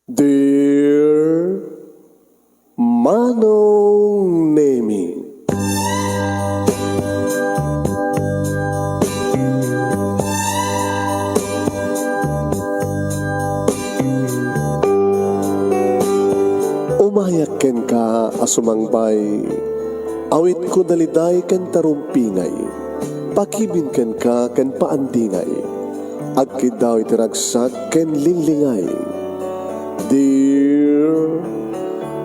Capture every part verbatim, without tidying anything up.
Dear Manong Nemi. Umayak kenka a sumangbay, awitko daliday ken tarumpingay, pakibin kenka ken paandingay, agkiddaw iti ragsak ken linglingay. Dear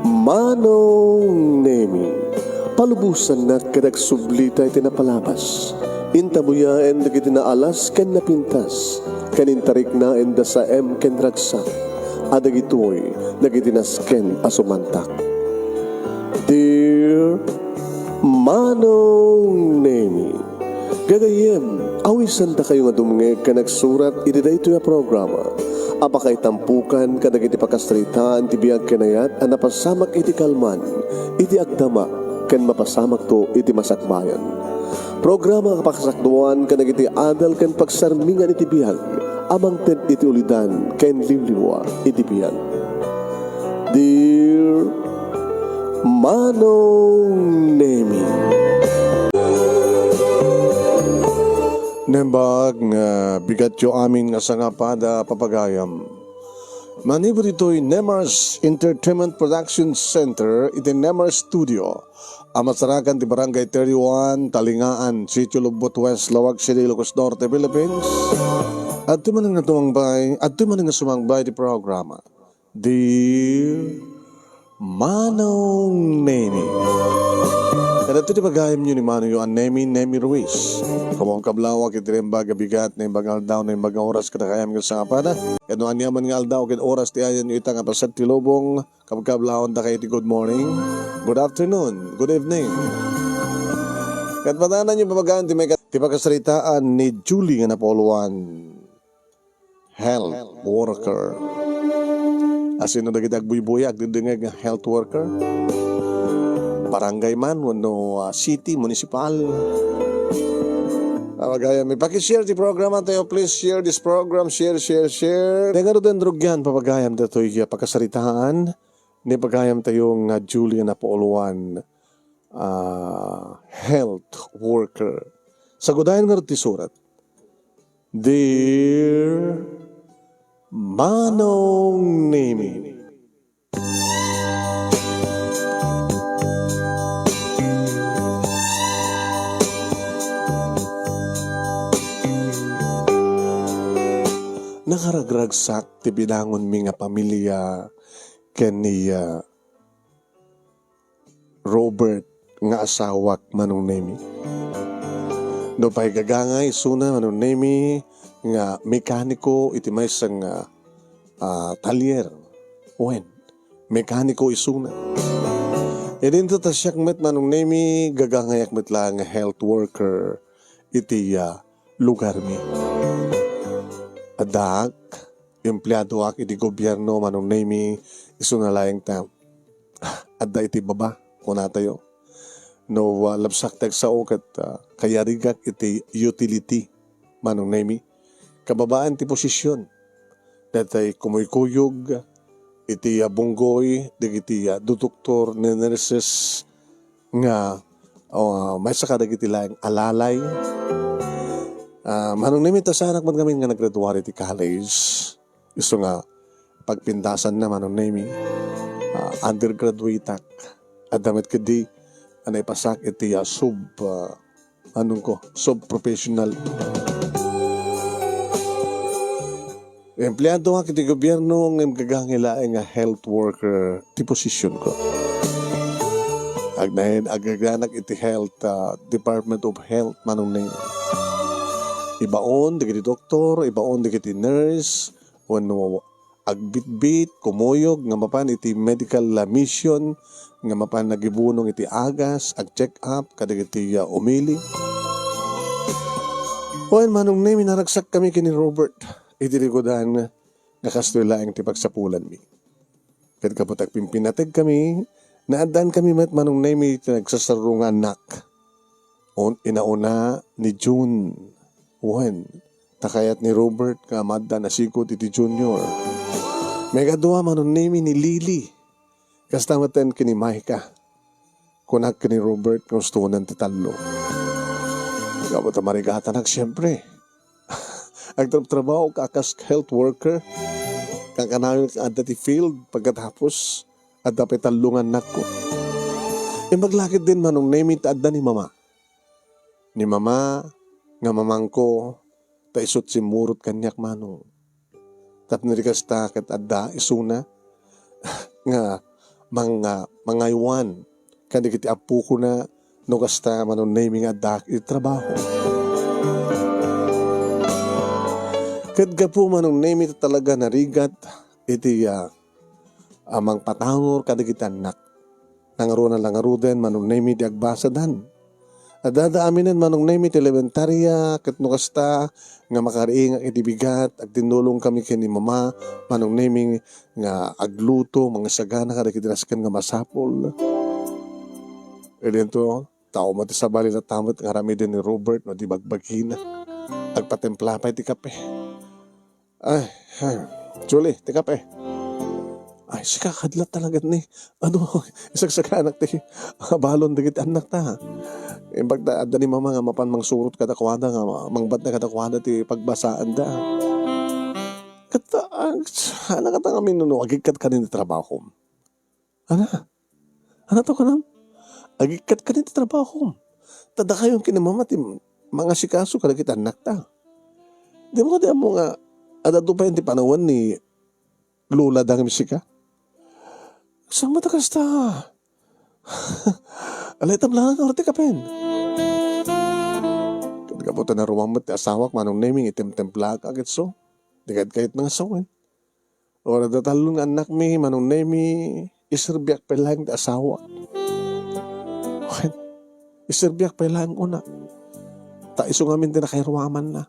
Manong Nemi, palubosannak ket agsublita iti napalabas. Intabuyaen dagiti naalas ken napintas, ken intariknaen da saem ken ragsak, a dagitoy dagiti nasken a sumantak. Dear Manong Nemi, gagayyem, awisandakayo nga dumngeg ken agsurat iti daytoy a programa a pakaitampukan kadagiti pakasaritaan ti biag ken ayat a napasamak iti kalman, iti agdama, ken mapasamakto iti masakbayan. Programa a pakasakduan kadagiti adal ken pagsarmingan iti biag a mangted iti ulidan ken limlimua iti biag. Dear Manong Nemi. Naimbag nga bigatyo amin nga sangapada, papagayam. Manipud ditoy Nemars Entertainment Production Center iti Nemars Studio a masarakan ti Barangay thirty-one, Talingaan, Sitio Lobbot West, Laoag City, Ilocos Norte, Philippines. Adtoy manen nga tumangbay, adtoy manen nga sumangbay ti programa. Dear Manong Nemi. Kadagitoy ti pagayamyo ni manongyo a Nemi, Nemi Ruiz. Kumuam kablawak iti naimbag a bigat, naimbag nga aldaw, naimbag nga oras kadagayam nga sangapada. Ket no aniaman nga aldaw ken oras ti ayanyo ita nga paset ti lubong, kabkablawandaka iti good morning, good afternoon, good evening. Ket padananyo, papagayam, ti may ka-, ti pakasaritaan ni Julie nga napauluan. Health worker. Asino dagiti agbuybuya, agdengngeg nga health worker? Barangay man wenno, ah, city, municipal. Papagayam, ipaki-share ti programa tayo. Please share this program. Share, share, share. Dengaro den rugyan, papagayam, datoy, ah, pakasaritaan ni pagayam tayo nga Julie nga napauluan, ah, health worker. Sagudayan ngarud ti surat. Dear Manong Nemi. Nakaragragsak ti binangonmi nga pamilia ken ni, ah, Robert nga asawak, Manong Nemi. Nupay gagangay isuna, Manong Nemi, nga mekaniko iti maysa nga, ah, talyer. Wen, mekaniko isuna. Idinto ta siak met, Manong Nemi, gagangayak met laeng nga health worker iti, ah, lugarmi. Addak, empleadoak iti gobierno, Manong Nemi, isuna laeng ta adda iti baba, kunatayo. No, ah, labsak ti agsao ket, ah, kayarigak iti utility, Manong Nemi. Kababaen ti posisyon. Daytoy kumuykuyog iti, ah, bunggoy dagiti, ah, duduktor, nurses nga, ah, maysa kadagiti laeng alalay. Ah, Manong Nemi, ta saanak man ngamin nga naggraduar iti college. Isu nga pagpintasanna, Manong Nemi, ah, undergraduateak. Adda met ketdi a naipasak iti, ah, sub, ah, anong ko, sub-professional. Empleadoak iti gobierno ngem gagangay laeng nga health worker ti posisyon ko. Agnaed, agaganaak iti health, ah, Department of Health, Manong Nemi. Ibaon dagiti doktor, ibaon dagiti nurse, wenno agbitbit, kumuyog nga mapan iti medical, ah, mission, nga mapan nagibunong iti agas, ag-check up kadagiti, ah, umili. Wen, Manong Nemi, naragsakkami ken ni Robert iti likudan nga kastoy laeng ti pagsapulanmi. Ket gapu ta agpimpinategkami, naaddaankami met, Manong Nemi, iti nagsasarrungannak. Un-, inauna ni June. Wen, ta kayat ni Robert nga maaddaan a sigud iti Junior. Maikadua, Manong Nemi, ni Lily. Kasta met ken ni Micah. Kunak ken ni Robert nga ustonen ti tallo. Gapu ta marigatanak, siempre. Agtrabtrabaho ka kas health worker. Kankanayon nga adda ti field pagkatapos adda pay tallo nga annakko. Imbag la ketdin, Manong Nemi, ta adda ni Mama. Ni Mama nga mamangko, ta isu ti simmurot kaniak, Manong. Tapno di kasta ket adda isuna nga mang-, ah, mangaywan kadagiti appokona no kasta, Manong Nemi, nga addaak iti trabaho. Ket gapu, Manong Nemi, ta talaga narigat iti, ah, a mangpatanor kadagiti annak. Nangruna la ngaruden, Manong Nemi, ti agbasadan. Addada aminen, Manong Nemi, ti elementaria, ket no kasta nga makariingak iti bigat, agtinnulong kami ken ni Mama, Manong Nemi, nga agluto, mangisagana kadagiti nasken nga masapul. Idinto, tao met ti sabali, latta met nga aramiden ni Robert no di bagbagina. Agpatimpla pay ti kape. Ay, ay. Julie, ti kape. Ay, sika, kadlat talaga ni. Ano, isagsaganak ti balon dagiti annak ta. Imbag ta, adda ni Mama nga mapan mangsurot kadakuada, nga ma-, mangbatna kadakuada ti pagbasaanda. Ket, ah, ano kata nga minuno, agikkat ka ni trabaho? Ana, ana to kanam? Agikkat ka ni trabahom. Ta dakayo ken ni Mama ti mangasikaso kadagiti annakta. Di mo kadi ammo nga adda pay ti panawen ni Lola da nga sika? Saan mo ta kasta? Alay, tablangan ka, orte ka pen. Ket gapu ta naruam met ti asawak, Manong Neming, itemtemplak, agitso. Di kad kayat nga sawen. Ora da tallo nga annakmi, Manong Nemi, iserbiak pay laeng ti asawa. Wen, iserbiak pay laeng una. Ta isu ngamin ti nakairuamanna.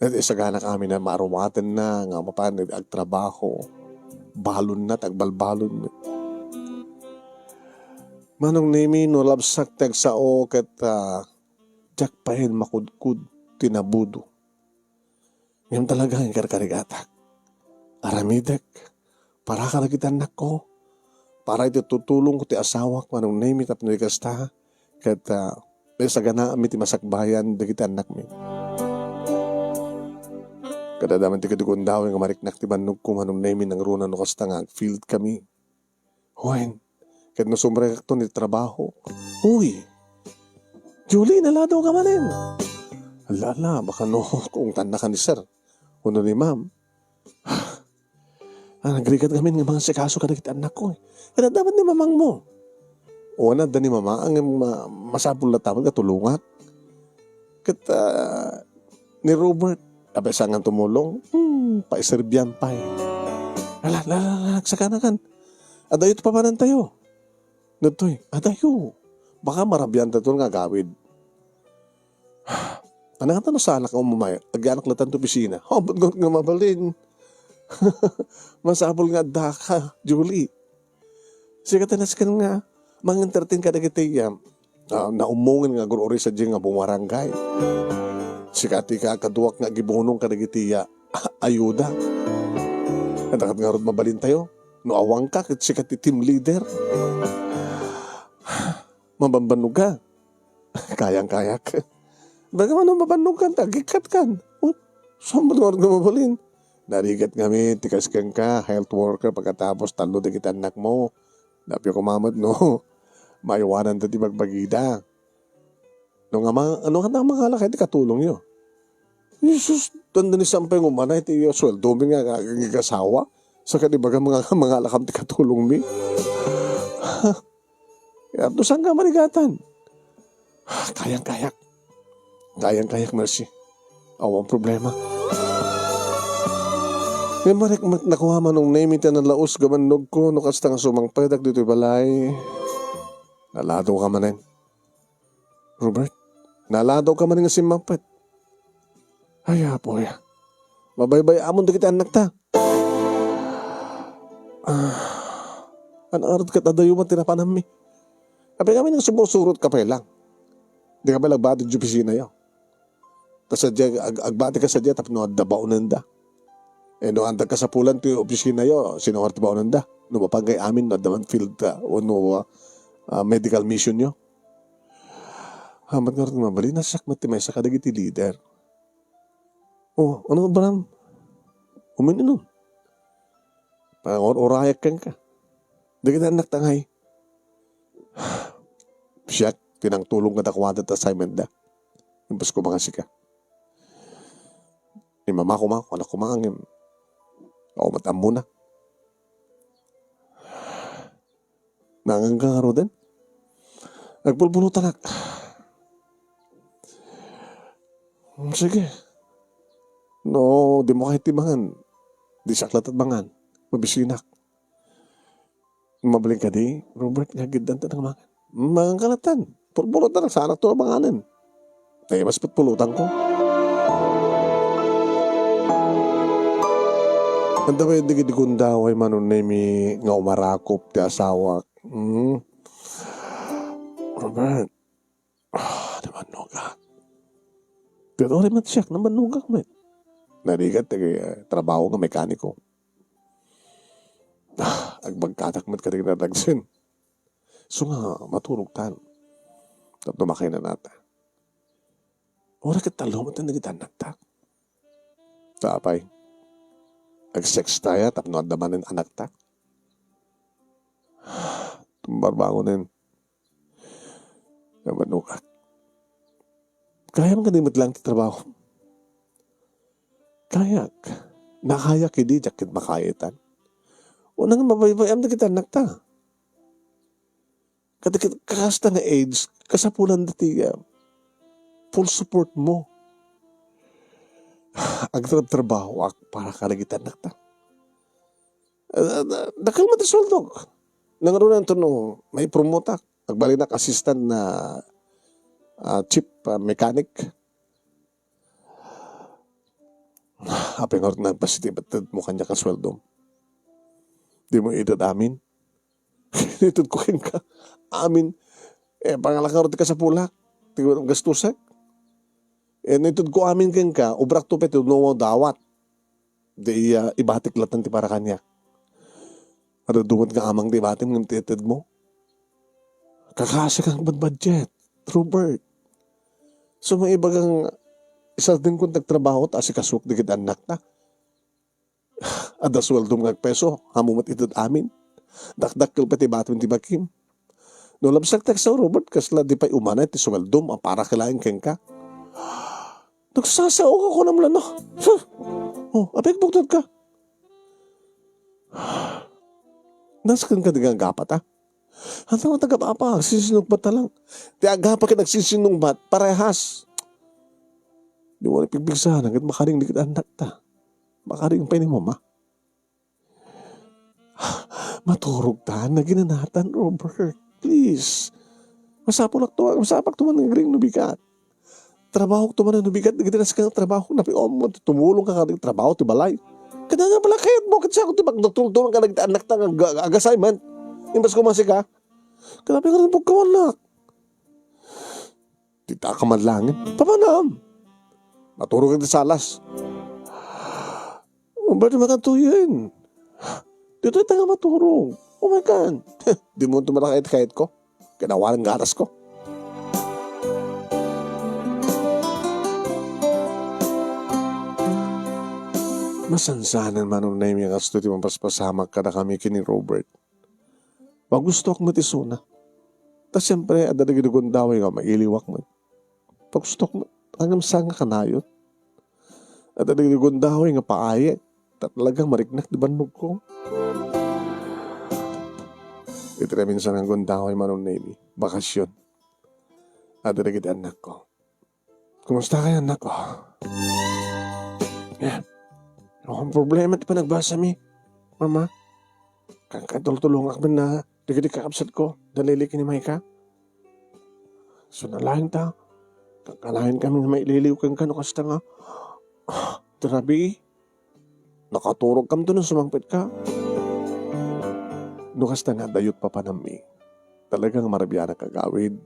Ket isaganak amin a maarumatenna nga mapan agtrabaho. Balonna, ti agbalbalon. Manong Nemi, no labsak ti agsao ket, ah, diak pay makudkod ti nabudo. Ngem talaga nga karkarigatak. Aramidek para kadagiti annakko. Para iti tutulongko ti asawak, Manong Nemi, tapno di kasta, ket, ah, naisaganaanmi ti masakbayan dagiti annakmi. Kadadaman ti kadi kundawi nga mariknak ti bannogko, Manong Nemi, nangruna no kasta nga agfield kami. Wen, ket no sumrekakto ni trabaho. Uy, Julie, naladaw ka manen. Ala, ala, baka no, kung tanna ka ni sir. Uno ni ma'am. Ah, nagrigat ngamin nga mangasikaso kadagiti annakko, eh. Kadadaman ni mamangmo. O, ana, adda ni mama, ang ma-, masapul la tapad nga tulongak. Ket, ah, ni Robert, apay saan nga tumulong? Hmm, paiserbian pay. Ala, ala, ala, ala, nagsakanakan. Adayo ti papanantayo. Ditoy, adayo. Baka marabian tayo nga agawid. Ano nga no salak nga umamay? Agyanak latan to opisina. Ambot nga, nga mabalin. Masapul nga adda ka, Julie. Sika ti nasken nga mang-entertain kadagiti, ah, ah, naummongen nga agruray sadiay nga bumarangay. Sika ti kakaduak nga agibunong kadagiti, ah, ayuda. Ket ngarud mabalintayo. No awanka, ket sika ti team leader. Mabambannog ka. Kayang-kayak. Bagaman no mabannog kan, ta agikkat kan. Oh, saan mo nga mabalin? Narigat ngamin ti kas kenka, health worker, pagkatapos tallo dagiti annakmo. Napio koma met no maiwananda ti bagbagida. No nga ma-, ano nga mangala kayo ti katulongyo? Jesus, tanda ni sampay nga umana iti sweldomi nga, nga, nga asawa. Sa kadi baga mga, mga alakam ti katulongmi. Kaya to saan ka marigatan? Kayang-kayak. Kayang-kayak, Mercy. Awan problema. May marik mak-, nakuha manong name iti nalaus gaman nugko, no kasta nga sumangpedak dito'y balay. Nalado ka manen. Robert, naladaw ka man nga simmangpet. Ay, apo, ya. Mabaybay-amon dagiti annakta. Ah, ano arad ket adayo man ti napanammi? Apay kami nang sumusurot ka pay lang. Di ka pay lagbati di opisina yo. Ta sadiay, ag-, agbati ka sadiay tapno adda baonenda. Eh, no adda kasapulan ti opisinayo, sino nga ti baonanda? No mapanggay amin, no adda man field, ah, wenno, ah, ah, medical missionyo. Hamat nga rin mabalin, nasiak met ti maysa kadagiti leader. "Oh, ano, Bram? Umin-inom. Pangur-urayak kenka. Dagiti annakta ngay?" Siak ti nangtulong kadakuada ti assignment da. Imbes ko mga sika. Imamako-mako, anak ko, mangangim. Ako, mat-, ammona. Nangan ka ngaruden? Nagpulpulutanak. Hmm, sige. No, di mo kahit ti mangan. Di siak latat mangan. Mabisinak. Mabalin kadi, Robert, nga agiddan ta nang mangan. Mangan ka latan. Pulpulutanak, saanak to a manganen. Ay, mas putpulutan ko. Anda ba yung digid gundaway, Manong Nemi, nga umarakop ti asawak? Hmm? Robert, ah, nabannogak. Pero rin man siya, nabannogak met. Narigat, eh, trabaho nga mekaniko. Ah, agbagkatak met kadagiti nagsin. So nga, maturog tan. Tapno makainanata. Ura ket tallo met dagiti annakta. Sapay. Ag-sex tayo, tapno adda manen annakta. Tumbarbangonen. Nabanukak. Kayam nga di met lang ti trabaho. Kayak. Nakayak idi, diak ket makaitan. Unang mabaybay-am dagiti annakta. Kadagit-, kasta nga age, kasapulan dati, ah, full support mo. Agtrab-trabahoak para kadagiti annakta. Ah, da-, dakkel met ti sueldok. Nangruna to no, maipromoteak. Agbalinak assistant na, ah, chief, ah, mechanic. Apay nga nagpasitibet mo kaniak a sueldom? Di mo ited amin? Ited ko kenka. Amin. Eh, pangalakaro ti kasapulak. Ti gastusek. Eh, nited ko amin kenka, ubrak to pay ti no dawat. Di iya ibatik latan ti para kaniak. Adu dumet nga amang ti ibatim ngem ti ited mo. Kakasi kang budget, Robert. So, maibagang isardengkon ti agtrabaho ta asikasuak dagiti annakta. Adda sueldom nga agpeso, ammo met ited amin. Dakdakkel pay ti batim ti bakim. No labsak ti agsao, Robert, kasla di pay umanay ti sueldom a para ket laeng kenka. Nagsasao ka kunam la, no? Huh! Oh, apay agbuktod ka? Nasken ka di nga agapa ta? Anta nga tagapapa, agsisinungbat ta lang. Ti agapa ket agsisinungbat, parehas. Di mo ni pigpigsahan, ket makaring dagiti annakta. Makaring pay ni mama. Maturog ta, naginanatan, Robert. Please. Masapulak to, masapulak to man nga agring no bigat. Trabaho to man no bigat, dagiti nasken nga trabaho, napiom mo, tumulong ka kadagiti trabaho ti balay. Kada nga pala kayat mo, ket siya ti magtultulong kadagiti annakta nga ag-, ag-assignment. Imbes ko masika. Kada nga rin pagkawanak. Dita ka man langit. Papanam. Maturog iti salas. Umbay di makatuyen. Dito ita nga maturog. Oh my God. Di mo tumara kayat-kayat ko. Kinawalan gatas ko. Masansanan man unay mi nga kasto ti mapaspasamak kada kami kini Robert. Pagustoak met isuna. Ta siempre, adda dagiti gundaway nga mailiwak met. Pagustoak met, ngem saan nga kanayon. Adda dagiti gundaway nga paayek. Ta talagang mariknak ti bannogko. Iti naminsan nga gundaway, Manong Nemi, bakasyon. Adda dagiti annakko. Kumusta kayo, anak ko? Eh, ang problema ti panagbasa mi, Mama. Kan katultulongak man na, dagiti kakabsat ko, nalili ken ni Maika. So, nalaing ta, kakanayon kami nga maililiw kenka no kasta nga, ah, ti rabii. Nakaturog kamto no sumangpet ka. No kasta nga dayot papanammi, talagang marabianak agawid.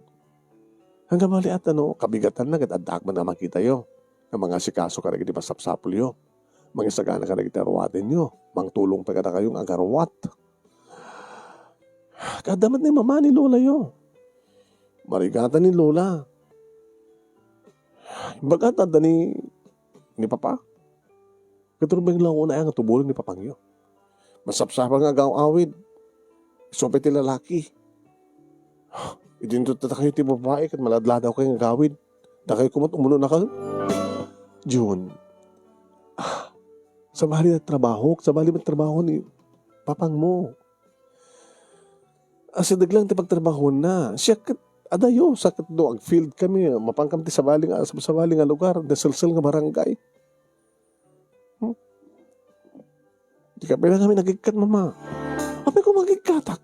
Angga bali at ano, kabigatanna ket addaak man a makitayo nga mangasikaso kadagiti masapsapulyo. Mangisagana kadagiti aruatenyo. Mangtulong pay kadakayo nga agaruat. Kaadda met ni mama ni lolayo. Marigatan ni lola. Imbagada adda ni, ni papa. Ket rumbeng laeng unay nga tubulen ni papangyo. Masapsapa nga agaw-awid. Isu pay ti lalaki. Idinto ta kayo ti babai ket maladladaw kayo nga agawid. Dakayo koma umano na kayo. Jun. Ah, sabali na trabaho, sabali man trabaho ni papang mo. Asideg lang ti pagtrabahoanna. Siak ket adayo, sa ket no, ag-field kami, mapankam ti sabali nga, sabali nga lugar, ti selsel nga barangay. Hmm? Di ka pwede kami nagigkat, mama. Apay ko magigkatak?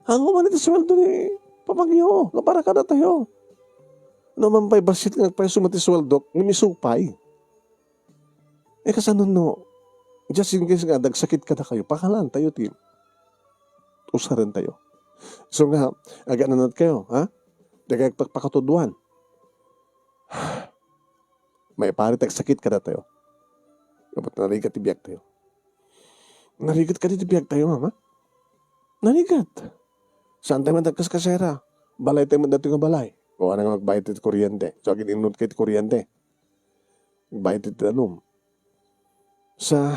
Ang man iti sweldo ni papangyo, nga para kada tayo. No man pay bassit nga agpayso met ti sweldo, ngem isu pay. Eh, kasano no, just in case nga, dagsakit kada kayo, pakalaan tayo ti usaren tayo. So nga, agananat kayo, ha? Di kayo pagpakatuduan. Maiparit agsakit kada tayo. Dapat narigat ti biag tayo. Narigat kadi ti biag tayo, mama? Narigat. Saan tayo man dagkas kasera? Balay tayo man dati nga balay. O ano nga magbayad ti kuryente? So, agin-innud kayo ti kuryente. Bayad ti danum. Sa,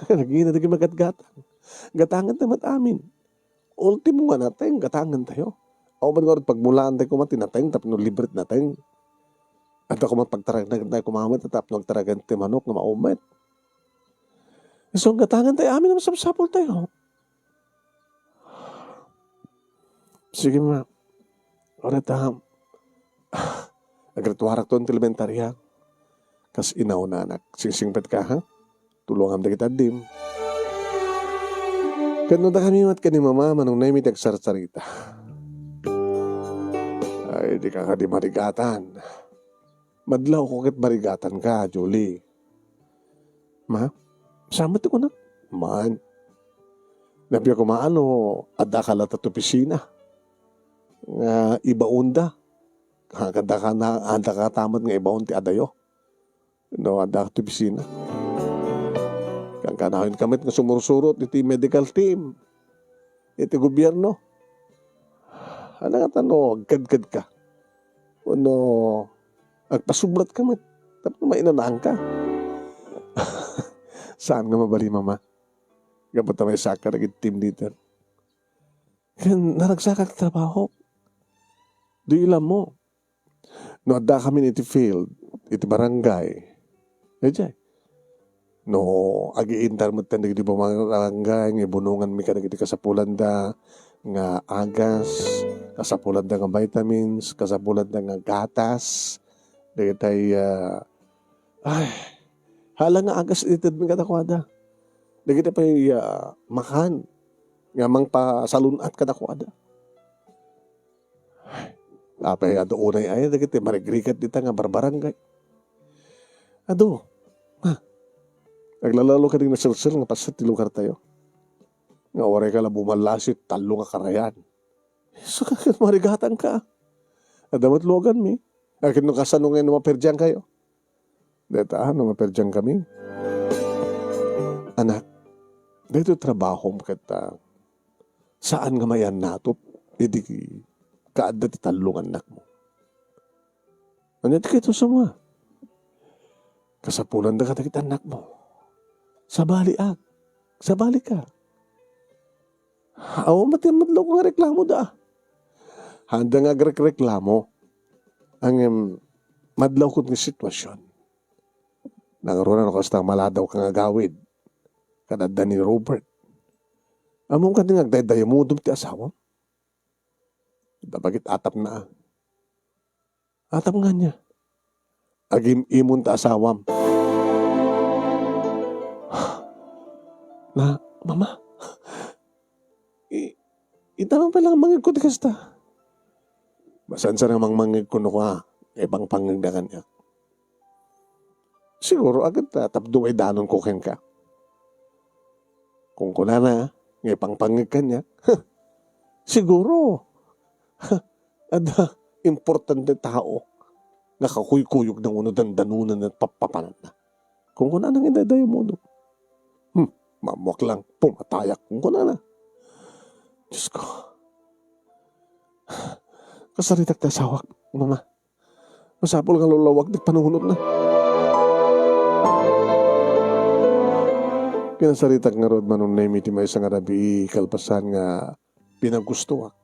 nagina dagiti magatgatang. Gatangan tayo met amin. Ultimo nga nateng, gatangan tayo. Awan nga pagmulaan tayo kuma ti nateng, tapno libre ti nateng. At ako man pagtaragan tayo kumamit, tapno agtaragan ti manok nga maumet. So, gatangan tayo amin, masapsapul tayo. Sige, ma. Orita, agrituarak ton ti elementaria. Kas inauna, anak. Singsingpet ka, ha? Tulongam dagiti addim. Ken no dakami met ken ni mama, manong Nemi ti agsarsarita. Ay, di ka kadi marigatan. Madlawko ket marigatan ka, Julie. Ma, saan met ti kunak? Man. Napia koma no, adda ka latta ti opisina. Nga ibaonda. Ha, adda ka na, adda ka tamat nga ibaon ti adayo. No, adda ka ti opisina. Kankanayon ka met nga sumursurot iti medical team. Iti gobierno. Ano nga tano, agkadkad ka? Ono, agpasubrat ka met. Tapno mainanaan ka. Saan nga mabali, mama? Gapu ta may saka dagiti team leader. Ken naragsak ti trabaho. Do you love mo? No adda kami iti field, iti barangay, idiay. No, agiintar met dagiti barangay nga ibunongan mi kadagiti kasapulanda nga agas, kasapulanda nga vitamins, kasapulanda nga gatas, dagitay, ah, ay, hala nga agas itedmi kadakuada. Dagiti pay, ah, makan nga mangpasalun-at kadakuada. Apay, adu unay aya dagiti marigrigat dita nga barbarangay. Adu, ha? Aglalalo ka ding naselsel nga paset ti lugar tayo. Nga uray ka la bumallasi, tallo nga karayan. Saka ket marigatan ka. Adda met luaganmi. Akin no kasano nga no maperdian kayo. Deta, ano, maperdian kami. Anak, dito trabahom ket, ah, saan nga mayan natop, idi kaadda ti tallo nga annakmo. Ania ti kayto sama? Kasapulanda kadagiti annakmo. Sabaliak. Sabalika. Awan met ti madlaw nga reklamo da. Handa nga agrekreklamo. Ngem, madlaw ket nga sitwasyon. Nangruna no kasta maladaw ka nga agawid. Kadadda ni Robert. Ammom kadi nga agdaydayamudom ti asawam? Dabagit atapna. Atap nga niya. Agim-imon ta asawam. Na, mama, i-, ita man pala ang mangigko ti kasta. Masansa na mang mangigko no ka, ipangpangigda kaniak. Siguro, agad ta, tapdo ay danon ko kenka. Kung kunana, nga ipangpangig kaniak, siguro, adda importante tao. nga kakuykuyogna wenno dandanonanna ket pappapananna. Kunkunana nga idaydayaw modom. Hmm, maammoak lang, pumatayak, kunkunana. Diyos ko. Kasaritak ti asawak, Mama. Masapul nga lawlawag ti panunotna. Kinasaritak ngarud, Manong Nemi, ti maysa nga rabii kalpasan nga pinagustoak.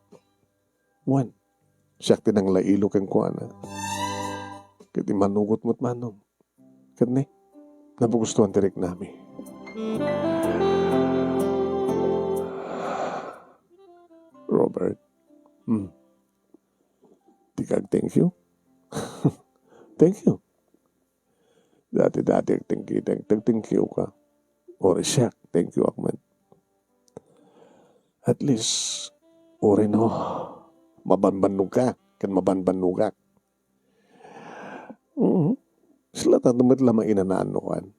Wen, siak ti nanglailo kenkuana. Ket immanugot met, Manong. Ket ne, napagustoan ti riknami. Robert. Hmm. Di ka ag-thank you? Thank you. Dati-dati ag-thank you, thank, thank you ka. Or siak, thank you ak met. At least, uray no, mabanbannog ka, ken mabanbannogak. Mhm. Sila ta met la mainanaan no kuan.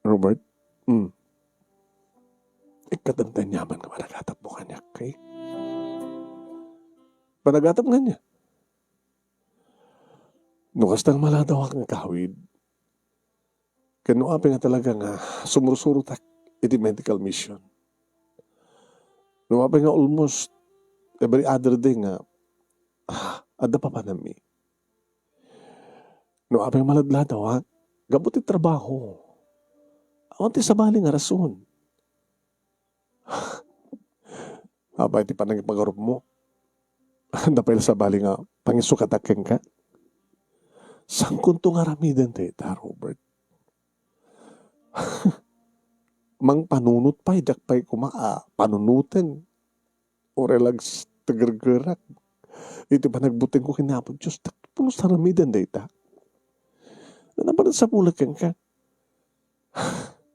Robert? Mm. Ikkatantan yaman nga managatapmo kaniak, okay? Panagatap nga niya. No kasta nga maladawak nga kawid, ken no apay nga talaga nga sumursurotak iti medical mission. No apay nga almost every other day nga, ah, adda papanammi. No apay nga maladladaw, ha? Gapu ti trabaho. Awan ti sabali nga rason. Apay ti panangipagarupmo? Adda pay la sabali nga pangisukatak kenka? Saankonto nga aramiden dayta, Robert? Mangpanunot pay, diak pay koma a panunoten. Uray la agtegergerak iti panagbutengko ken Apo Dios, ta pulos aramiden dayta. Napanan sapulek kenka.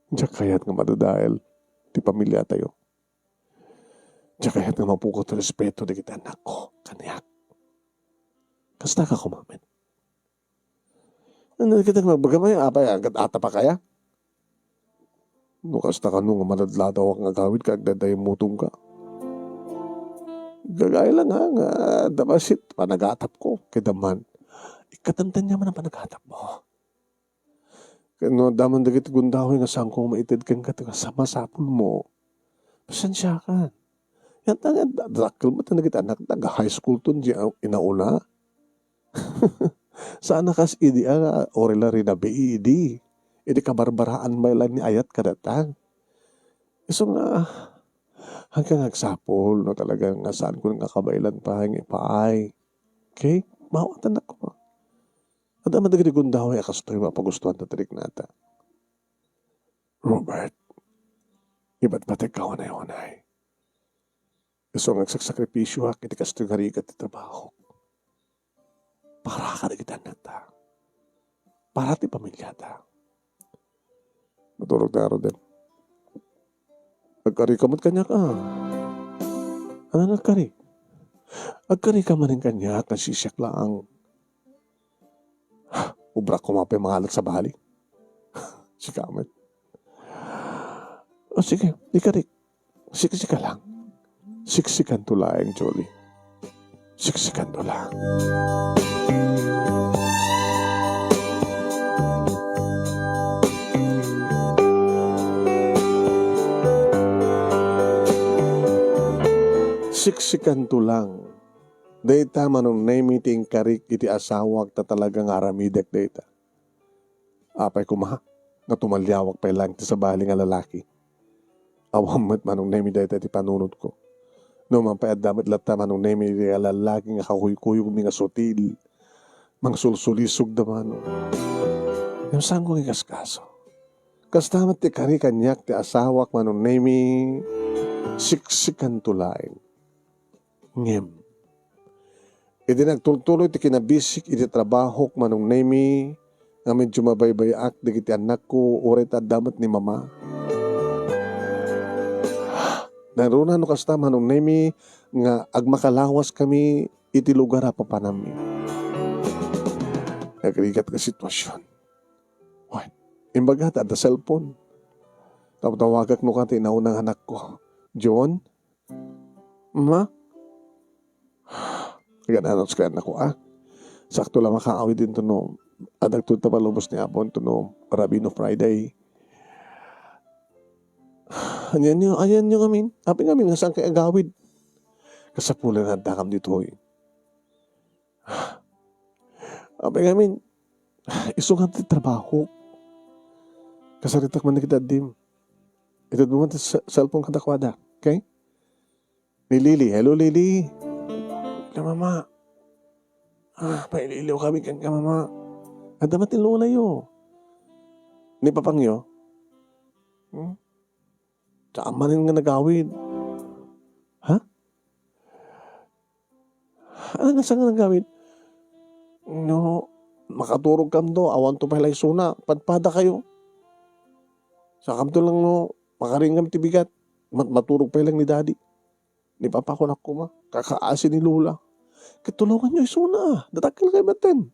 Diak kayat nga madadael ti pamiliatayo. Diak kayat nga mapukot ti respeto dagiti anakko kaniak. Kasta ka koma met. Ano kita nga magbaga mayo? Apay, agad ata pa kaya? No kasta kano nga maladladaw nga agawid ka, agdaydayaw modom ka. Gagay lang ha, nga dapasit, panagatapko, kayat man. Ikkatantan yaman ang panagatapmo. Kano daman dagiti gundaway nga saanko nga maited kenka, ta sa masapulmo. Pasensiakan. Yan ta nga, da-, dakkel met dagiti anak, nag-high school ton di inauna. Saan a kas idi a, uray la rinabii idi. Idi kabarbaraan pay la ni ayat kadata. Isu nga, hangkan nga agsapul, no, talaga nga saanko nga kabaelan pay nga ipaay. Okay? Mawatan ako. Adda man dagiti gundaway a kastoy mapagustuan ta ti riknata. Robert, ibatbatek ka unay-unay. Isu nga agsaksakripisioak iti kastoy nga rigat ti trabaho. Para kadagiti annakta. Para ti pamiliata. Maturog na, Rodel. Agkari ka met kaniak, a. Ano nga agkari? Agkari ka manen kaniak, nagsisiak laeng. Ubrak ko mapay mangalat sa bali. Sika met. O sige, ikarik. Siksika lang. Siksikanto laeng, Jolie. Siksikanto lang. Siksikanto lang. Dayta, Manong Nemi, ti inkarik iti asawak ta talaga nga aramidek dayta. Apay koma nga tumaliawak pay laeng ti sabali nga lalaki. Awan met, Manong Nemi, dayta ti panunotko. No man pay adda met latta, Manong Nemi, ti lalaki nga kakuykuyogmi nga sutil. Mangsulsulisog da, Manong. Ngem saanko nga ikaskaso. Kasta met ti kari kaniak ti asawak, Manong Nemi, siksikanto laeng. Ngem, idi nagtultuloy ti kinabisik iti trabahok, Manong Nemi, nga medyo mabaybay-ak dagiti annakko, uray ta adda met ni Mama. Nangruna no kasta, Manong Nemi, nga agmakalawaskami iti lugar a papanammi. Agrigat nga sitwasyon. Wen, imbaga ta adda cellphone. Tawtawagak no kasta ti naunang anakko. John? Ma? Agan-anos kay annakko, a? Sakto la makaawid intono, adda dagitoy ta palubos ni Apo intono Rabino Friday. Anianyo, anianyo ngamin? Apay ngamin nga saankayo agawid? Kasapulan nga addakam ditoy. Apay ngamin, isu nga ti trabaho. Kasaritak man dagiti addim. Itedmo man ti se-, cellphone kadakuada. Okay? Ni Lily. Hello, Lily. Hello, Mama. Ah, paililiw kami kenka, Mama. Adda met ni lolayo. Ni papangyo? Hmm? Saan manen nga nagawid? Ha? Ano nga saan nga nagawid? No, makaturogkamto, awanto pay la isuna, padpadakayo. Sakamto lang no, makaringam ti bigat, mat-, maturog pay lang ni Daddy. Ni Papa, kunak koma, kakaasi ni Lola. Ket tulonganyo isuna, dadakkel kayo metten.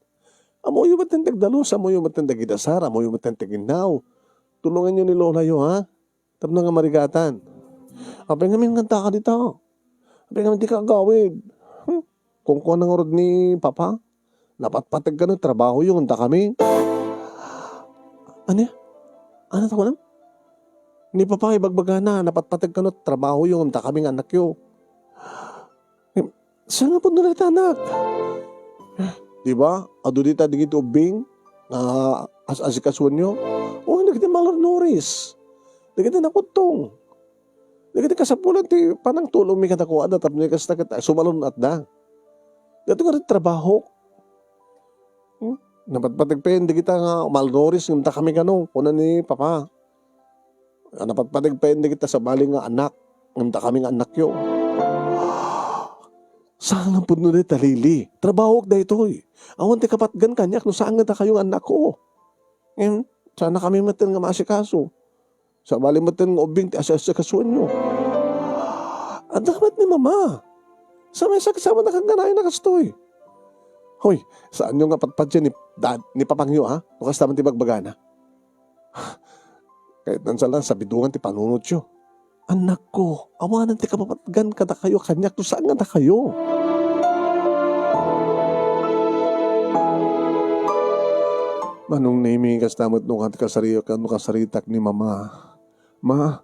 Ammoyo metten ti agdalus, ammoyo metten ti agidasar, ammoyo metten ti aginnaw. Tulonganyo ni Lolayo, ha? Tapno nga marigatan. Apay ngamin nga addaka dita? Apay ngamin dika agawid? Hmm? Kunkuana ngarud ni Papa, napatpateg kano trabahoyo ngem dakami. Ania? Ania ti kunam? Ni Papa ibagbagana, napatpateg kano trabahoyo ngem dakami nga annakyo. Saan nga pudno dayta, anak? Di ba? Adu dita dagiti ubbing nga as-asikasuenyo. O, dagiti malnourished. Dagiti nakudtong. Dagiti kasapulan ti panangtulongmi kadakuada tapno kasta ket sumalun-atda. Daytoy nga trabaho. Hmm? Napatpateg pay dagita nga malnourished ngem dakami kano, kuna ni Papa. Napatpateg pay dagita sabali nga annak, ngem dakami nga annakyo. Saan nga pudno dayta, Lily? Trabahok daytoy. Awan ti kapatgan kaniak no saan nga dakayo nga annakko. Ngem, saan a kami metten nga maasikaso. Sabali metten nga ubbing ti asi-asikasuenyo. Adda met ni Mama. Sa may saksama na kaganayan na kastoy. Hoy, saanyo nga patpatyan ni dad-, ni papangyo, ha? No kasta man ti bagbagana. Ket nagsalang sabidongan ti panunotyo. Annakko, awanen ti kapapatgan kadakayo kaniak no saan nga dakayo. Manong Nemi, kasta met no kat-, kasari-, no kasaritak ni Mama. Ma,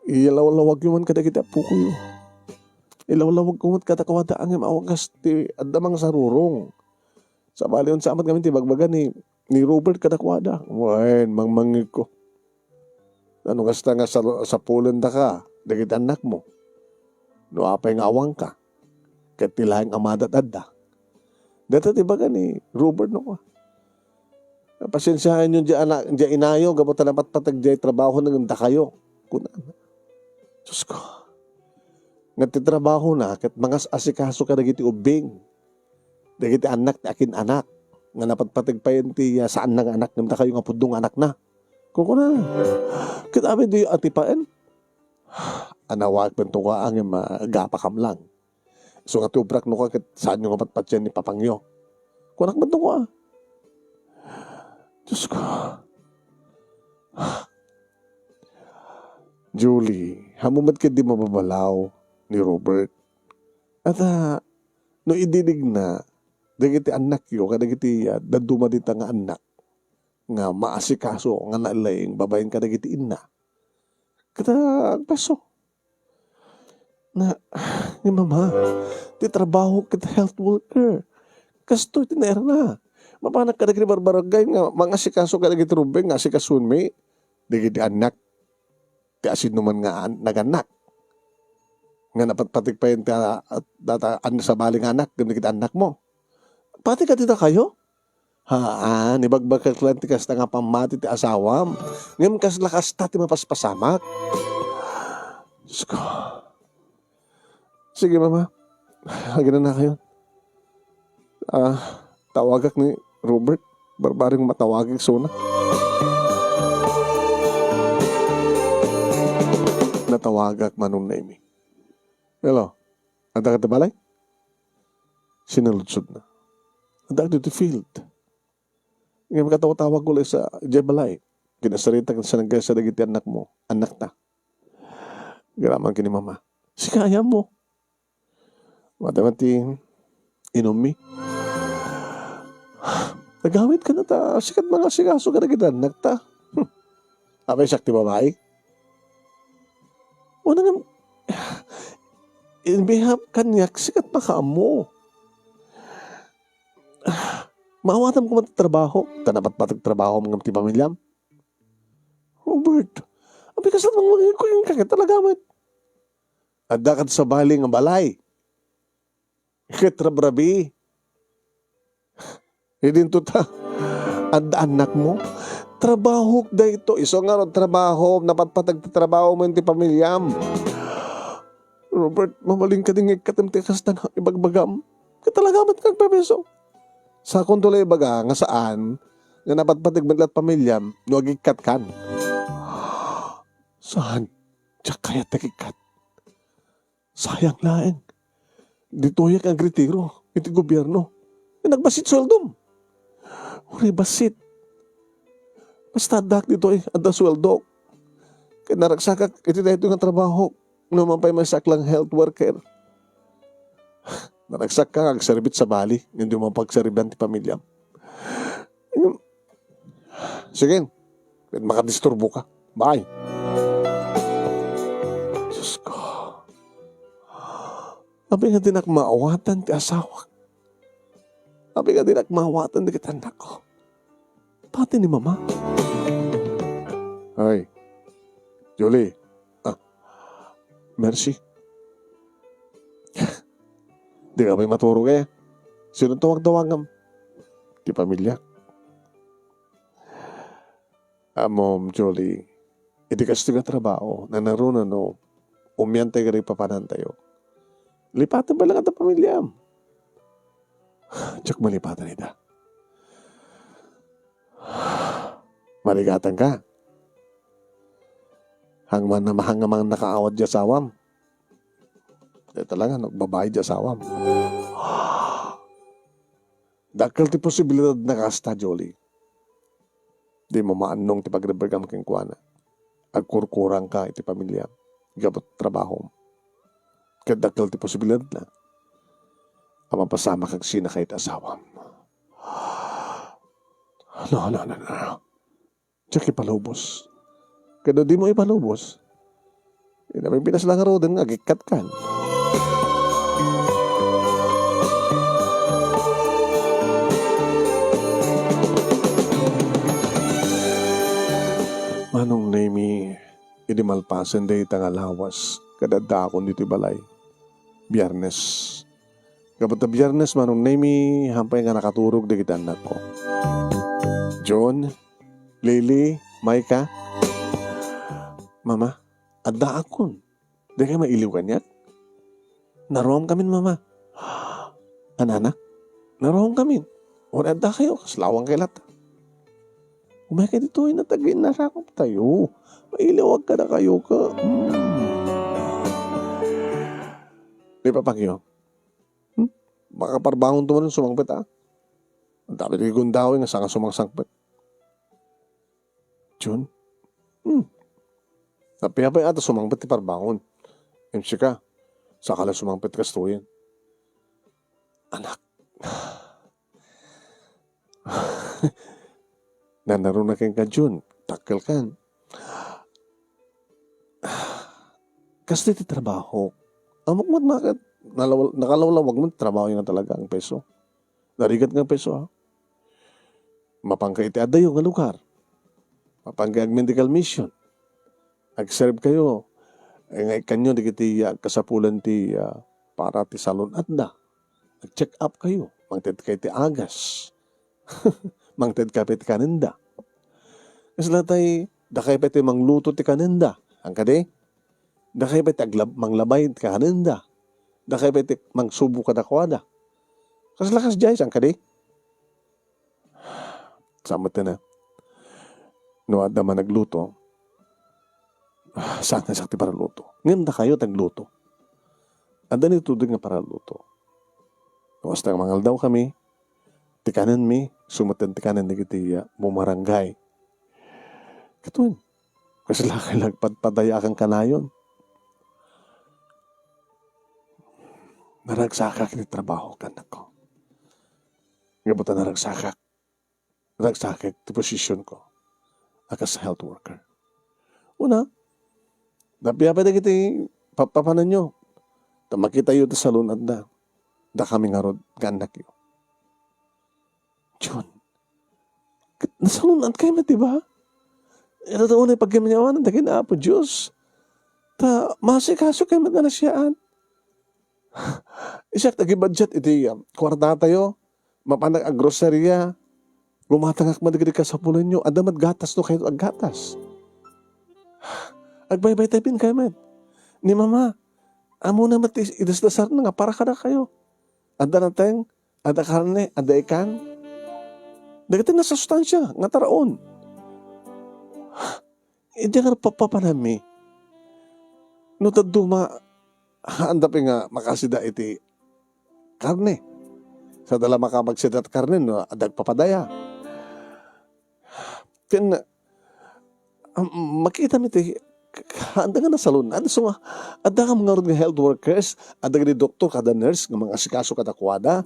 ilawlawagyo man kadagiti appokoyo. Ilawlawagko met kadakuada ngem awan kas ti adda mangsarurong. Sabali, unsa met ngamin ti ibagbaga ni, ni Robert kadakuada? Wen, mangmangngegko. Ano kasta nga sal-, sapulendaka dagiti annakmo? No apay nga awanka, ket ti laeng amadat adda. Dayta ti ibaga ni Robert, no? Pasensiaenyo diay anak, diay inayo, gapu ta napatpateg diay trabaho ngem dakayo. Kuna. Diosko. Nga ti trabahona ket mangas-asikaso kadagiti ubbing. Dagiti annak ti akin-anak. Nga napatpateg pay ti, ah, saanna nga anak ngem dakayo nga pudno nga anakna. Kunkuna. Ket amin diyo atipaen. Anawag pento ka ngem, ah, gapakam lang. Isu nga ti ubrak no ka ket saanyo nga patpatyan ni papangyo. Kunak met no ka. Diosko. Julie, ammom met ketdi mababalaw ni Robert. At, ah, no ididigna, dagiti annakyo, kadagiti, ah, dadduma dita nga annak, nga maasikaso, nga nalaing babaen kadagiti inna. Ket, ah, agpaso. Na, ni Mama, ti trabaho ket health worker. Kastoy ti nairna. Mapanak kadagiti barbarangay nga mangasikaso kadagiti rumbeng nga asikasoenmi. Dagiti annak, ti asinoman nga an-, nagannak. Nga napatpateg pay ti, ah, data, an-, sabali nga anak, ken dagiti annakmo. Pati kadita kayo? Haan, ibagbagak lang ti kasta nga pammati ti asawam. Ngem kasla kasta ti mapaspasamak. Diosko. Sige, Mama. Aginana kayo. Ah, tawagak ni Robert. Barbareng matawagak suna. Natawagak Manong Nemi. Hello. Adda ka ti balay? Sinaludsodna. Adda ka ti field. Ngem katawtawag ko la sa diay balay. Kinasarita ken sanagaysa dagiti annakmo, annakta. Garaman ken ni Mama. Sika ayam mo. Mata-mati, inummi. Agawidka ta sikat mangasikaso kadagiti annakta. Hmm. Apay, siak ti babai? Wen ngem, in behalf kaniak, sikat makaammo. Maawatam koma ti trabaho, ta napatpateg trabahom ngem ti pamiliam. Robert, apay, kasla mangmangegko kenka ket talaga met. Adda kad sabali nga balay. Ket rabrabii. Idinto ta, adda annakmo. Trabahok daytoy. Isu ngarud trabaho, napatpateg ti trabaho mo iti pamiliam. Robert, mabalin kadi nga ikkatem ti kasta nga ibagbagam? Ket talaga met nga agpepeso. Sakonto la ibaga nga saan nga napatpateg met la ti pamiliam no agikkat kan. Saan? Diak kayat ti agikkat. Sayang laeng. Ditoyak nga agretiro iti gobierno. Nagbassit sueldom. Uray bassit. Basta addak ditoy, adda sueldok. Ket naragsakak iti daytoy nga trabaho. No man pay maysaak lang health worker. Naragsakak nga agserbi ti sabali, ngem dimo mapagsarbian ti pamiliam. Sige, ket makadisturboka. Bye. Sus ko. Apay nga dinak maawatan ti asawak? Apay nga dinak maawatan dagiti annakko? Pati ni Mama. Ay, Julie. Ah, Mercy. Dika pay maturog, eh. Sino tawag-tawagam? Ti pamilya. Ammom, Julie, iti kastoy nga trabaho, nanaruna no umiantay kadagiti papanantayo. Lipatem pay la nga adda pamiliam. Diak malipatan ida. Marigatanka. Hangman a mahang nga mannakaawat ti asawam. Dayta la nga nagbabain ti asawam. Dakkel ti posibilidad na kasta, Jolie. Dimo maannong ti pagrebbegam kenkuana. Agkurkurangka iti pamiliam gapu ti trabahom. Ket dakkel ti posibilidad na a mapasamak agsina iti asawam. No, no, no, no. Diak ipalubos. Ket no dimo ipalubos, iti Pilipinas la ngaruden nga agikkat kan. Manong Nemi, idi malpasen dayta nga lawas, ket addaakon ditoy balay. Biyernes. Gapu ta Biyernes, Manong Nemi, haanpay nga nakaturog dagiti annakko. John, Lily, Micah. Mama, addaakon. Dikay mailiw kaniak? Naruamkamin, Mama. Ania? Naruamkamin. Wen addakayo, kasla awankay latta. Umaykay ditoy, natagin nasakoptayo. Mailiwak kadakayo ka. Hmm. Ni Papangyo. Hmm? Makaparbangonto man sumangpet, a? Dapit ti gundaway nga saan nga sumangsangpet. Jun? Hmm. Apay-apay a ta sumangpet ti parbangon. Ngem sika, saka la sumangpet kastoyen. Anak. Nanaruna kenka, Jun. Dakkelkan. Kastoy ti trabaho. Ammok met, nakat-, nalaw-, nakalawlawag met trabaho nga talaga nga peso. Narigat nga peso, ha? Mapanka iti adayo nga lugar. Mapanka ag medical mission. Agserbi kayo. Eh, nga ikkanyo dagiti, ah, kasapulan ti, ah, para ti salon-atda. Ag-check up kayo. Mangted kayo ti agas. Mangted kayo ti kanenda. Kasla tay, dakay pay ti mangluto ti kanenda. Saan kadi? Dakay pay ti aglab-, manglabay ti kanenda. Dakay pay ti mangsubo kadakuada. Kasla kasdiay, saan kadi? Saan met ti na? No adda man nagluto, saan nga siak ti paraluto? Ngem dakayo ti agluto. Adda nituding nga paraluto. No kasta nga mangaldaw kami, ti kanenmi, isu met ti kanen dagiti, ah, bumarangay. Katon, kasla kay nagpadpadayakan kanayon. Naragsakak iti trabaho, annakko. Gapu ta naragsakak, Ragsakek ti positionko a kas health worker. Una, napiapay dagiti papapananyo. Ta makitayo ti salun-atda. Dakami ngarud nga annakyo. Jun, nasalun-atkay met, di ba? Ita ta unay pagkamyawanan dagiti Apo Dios. Ta maasikaso kay met nga nasiaat. Siak ti agibudget iti, um, kuartatayo, mapanak a groceria, gumatangak met dagiti kasapulanyo, adda met gatas no kayo aggatas. Agbaybaytayo met. Ni Mama, ammona met ti idasdasarna nga para kadakayo. Adda nateng, adda karne, adda ikan. Dagiti nasustansia nga taraon. Idi nga papapananmi, no dadduma, haanda pay nga makasida iti karne. Sada la makamagsida ti karne no adda agpapadaya. Ken, am, makitami ti, haanda nga nasalun-at. So nga, adda kam ngarud nga health workers, adda nga doktor kada nurse nga mangasikaso kadakuada.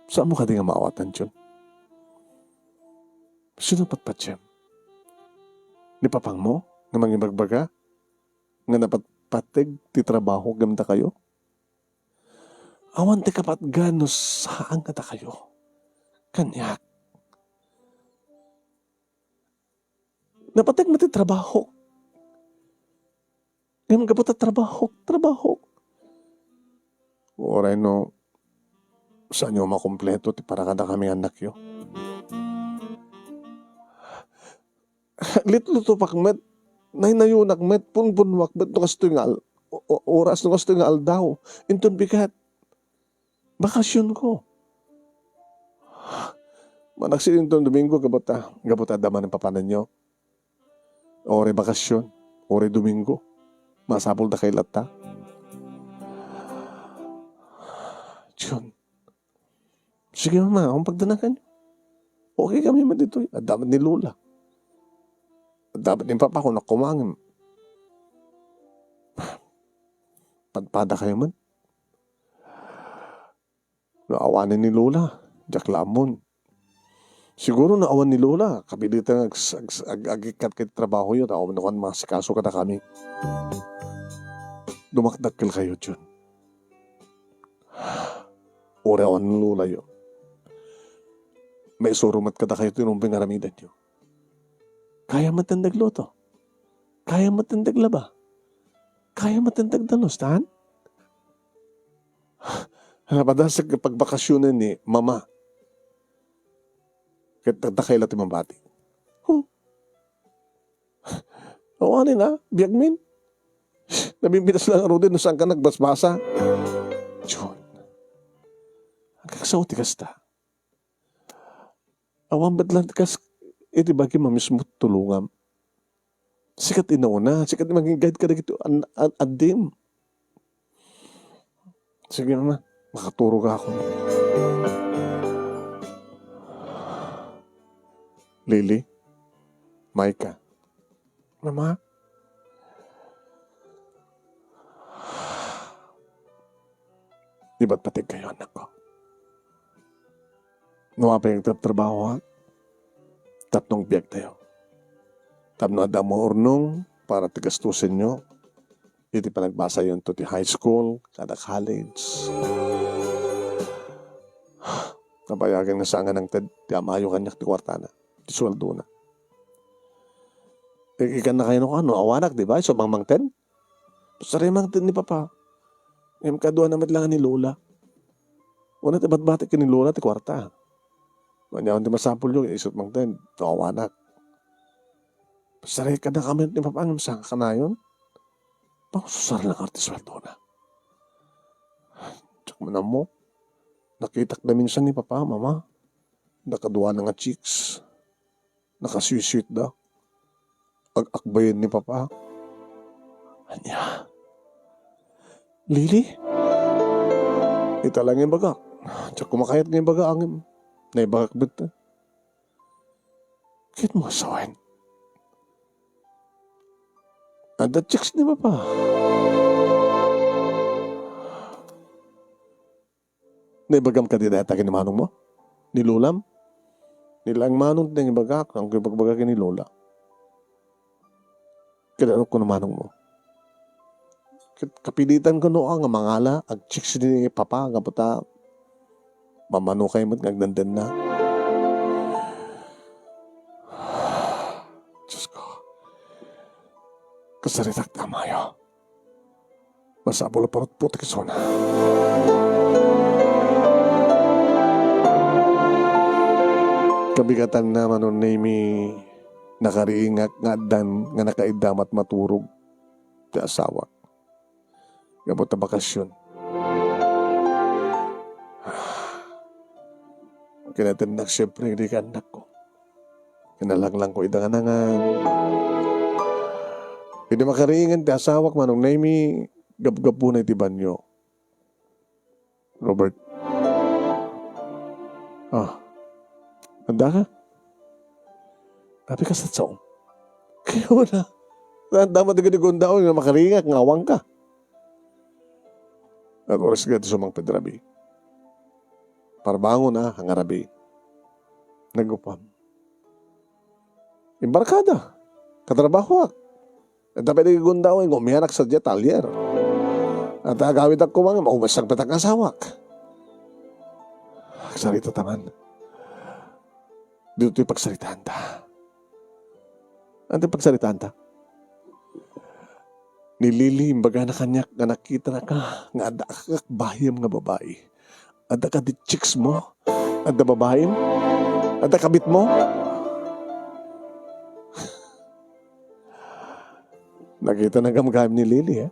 Saanmo kadi nga maawatan, Jun? Sino patpatiem? Ni papangmo nga mangibagbaga nga napatpateg ti trabaho ngem dakayo? Awan ti kapatgan no saan nga dakayo. Kaniak. Napateg met ti trabaho. Ngem gapu ta trabaho, trabaho. Uray no, saanyo makompleto ti para kadakami nga annakyo. Litlutopak met, naynayonak met, punpunnuak met, no kastoy nga al-, o-, o-, oras, no kastoy nga aldaw. Inton bigat. Bakasionko. Manaksidinto Domingo, gapu ta, gapu ta adda manen papananyo. Uray bakasion, uray Domingo. Masapul dakay latta. Jun. Sige, Mama, awan pagdanagan. Okay kami man ditoy. Adda met ni Lola. Adda met ni Papa, kung nakumangin. Padpada kayo man. No awanen ni Lola, diak la ammon. Siguro no awan ni Lola, kapilitan nga ag-, ag-, ag-, agikkat ket trabahoyo, ta awan nakuan masikaso kadakami. Dumakdakkel kayo, Jun. Uray awan ni Lolayo. Maisuro met kadakayo ti inumboy nga aramidenyo. Kaya met ti dagluto. Kaya met ti daglaba. Kaya met ti dagdalus, tan? Napadasek nga pagbakasionen ni Mama. Ket dakay la ti mabati. Huh. Awanen a, biagmin. Nabimbitas lang ngaruden no saan ka nagbasbasa. Jun. Agkakasao ti kasta. Awan met lang kas iti bagim a mismo tulongam. Sika ti nauna, sika ti mangin-guide kadagiti an-, an-, addim. Sige, Mama, makaturog ako. Lily, Micah. Mama? Di ba't pateg kayo, anak ko? No apay agtrabtrabaho, ha? Tapno agbiag tayo. Tapno adda maurnong para ti gastusenyo iti panagbasayonto ti high school, kada college. Napayagan nga saan nga nangted ti amayo kaniak ti kuartana, ti sueldona. I-, ikan na kayo no kano, awanak, di ba? Isu a mangmangted? Pasaremangted ni Papa. Ngem kaduana met lang ni Lola. Una ti batbati ken ni Lola ti kuarta. Ania ti masapulyo, isu a mangted, no awanak. Pasarek kada kami ni Papa ngem saan kanayon? Pangsusar lang ti sueldona. Diak man ammo. Nakitak da minsan ni Papa, Mama. Nakaduana nga chicks. Nakasweet-sweet da. Ag-akbayen ni Papa. Ania? Lily? Ita lang nga ibagak. Diak kumakayat nga ibaga ngem naibagak met. Ket mo sawen. Adda chicks ni Papa. Naibagam kadi dayta ken ni manongmo? Ni lolam? Ni Laeng Manong ti nangibagak, saan ko ibagbaga ken ni lola. Kada ano ko ni manongmo? Ket kapilitan ko no nga mangala, agchicks ni papa, gapu ta mamano kay met nga agdandanna. Diyos ko, kasaritak ti amayo. Masapul a parutpot ti kisuna. Kabigatanna, Manong Nemy, nakariingak nga addan nga nakaidda matmaturog ti asawak. Gapu ta bakasyon. Kinatennak siempre, di ka annakko. Kinalanglang ko ida nga nangan. Idi makariingan ti asawak, Manong Nemy, gapgapuna iti banyo. Robert. Ah. Anda ka? Abi ka sa tsaom? Kaya wala. Saan dapat dagiti gundao nga makaringak nga awan ka? Aguras nga ti sumangpet rabii. Parbangon a, nga rabii. Nagupam. Imbarkada. Katrabahoak. Ita pay dagiti gundao nga umianak sadiay talyer. Ita agawidak koma nga maubasagpetak nga asawak. Agsarita ta man. Ditoy pagsaritaanta. Ania ti pagsaritaanta? Ni Lily, imbagana kaniak nga nakitanaka nga adda kakabbayem nga babai. Adda kadi chicks mo? Adda babaim? Adda kabit mo? Nakita na gamgam ni Lily, eh.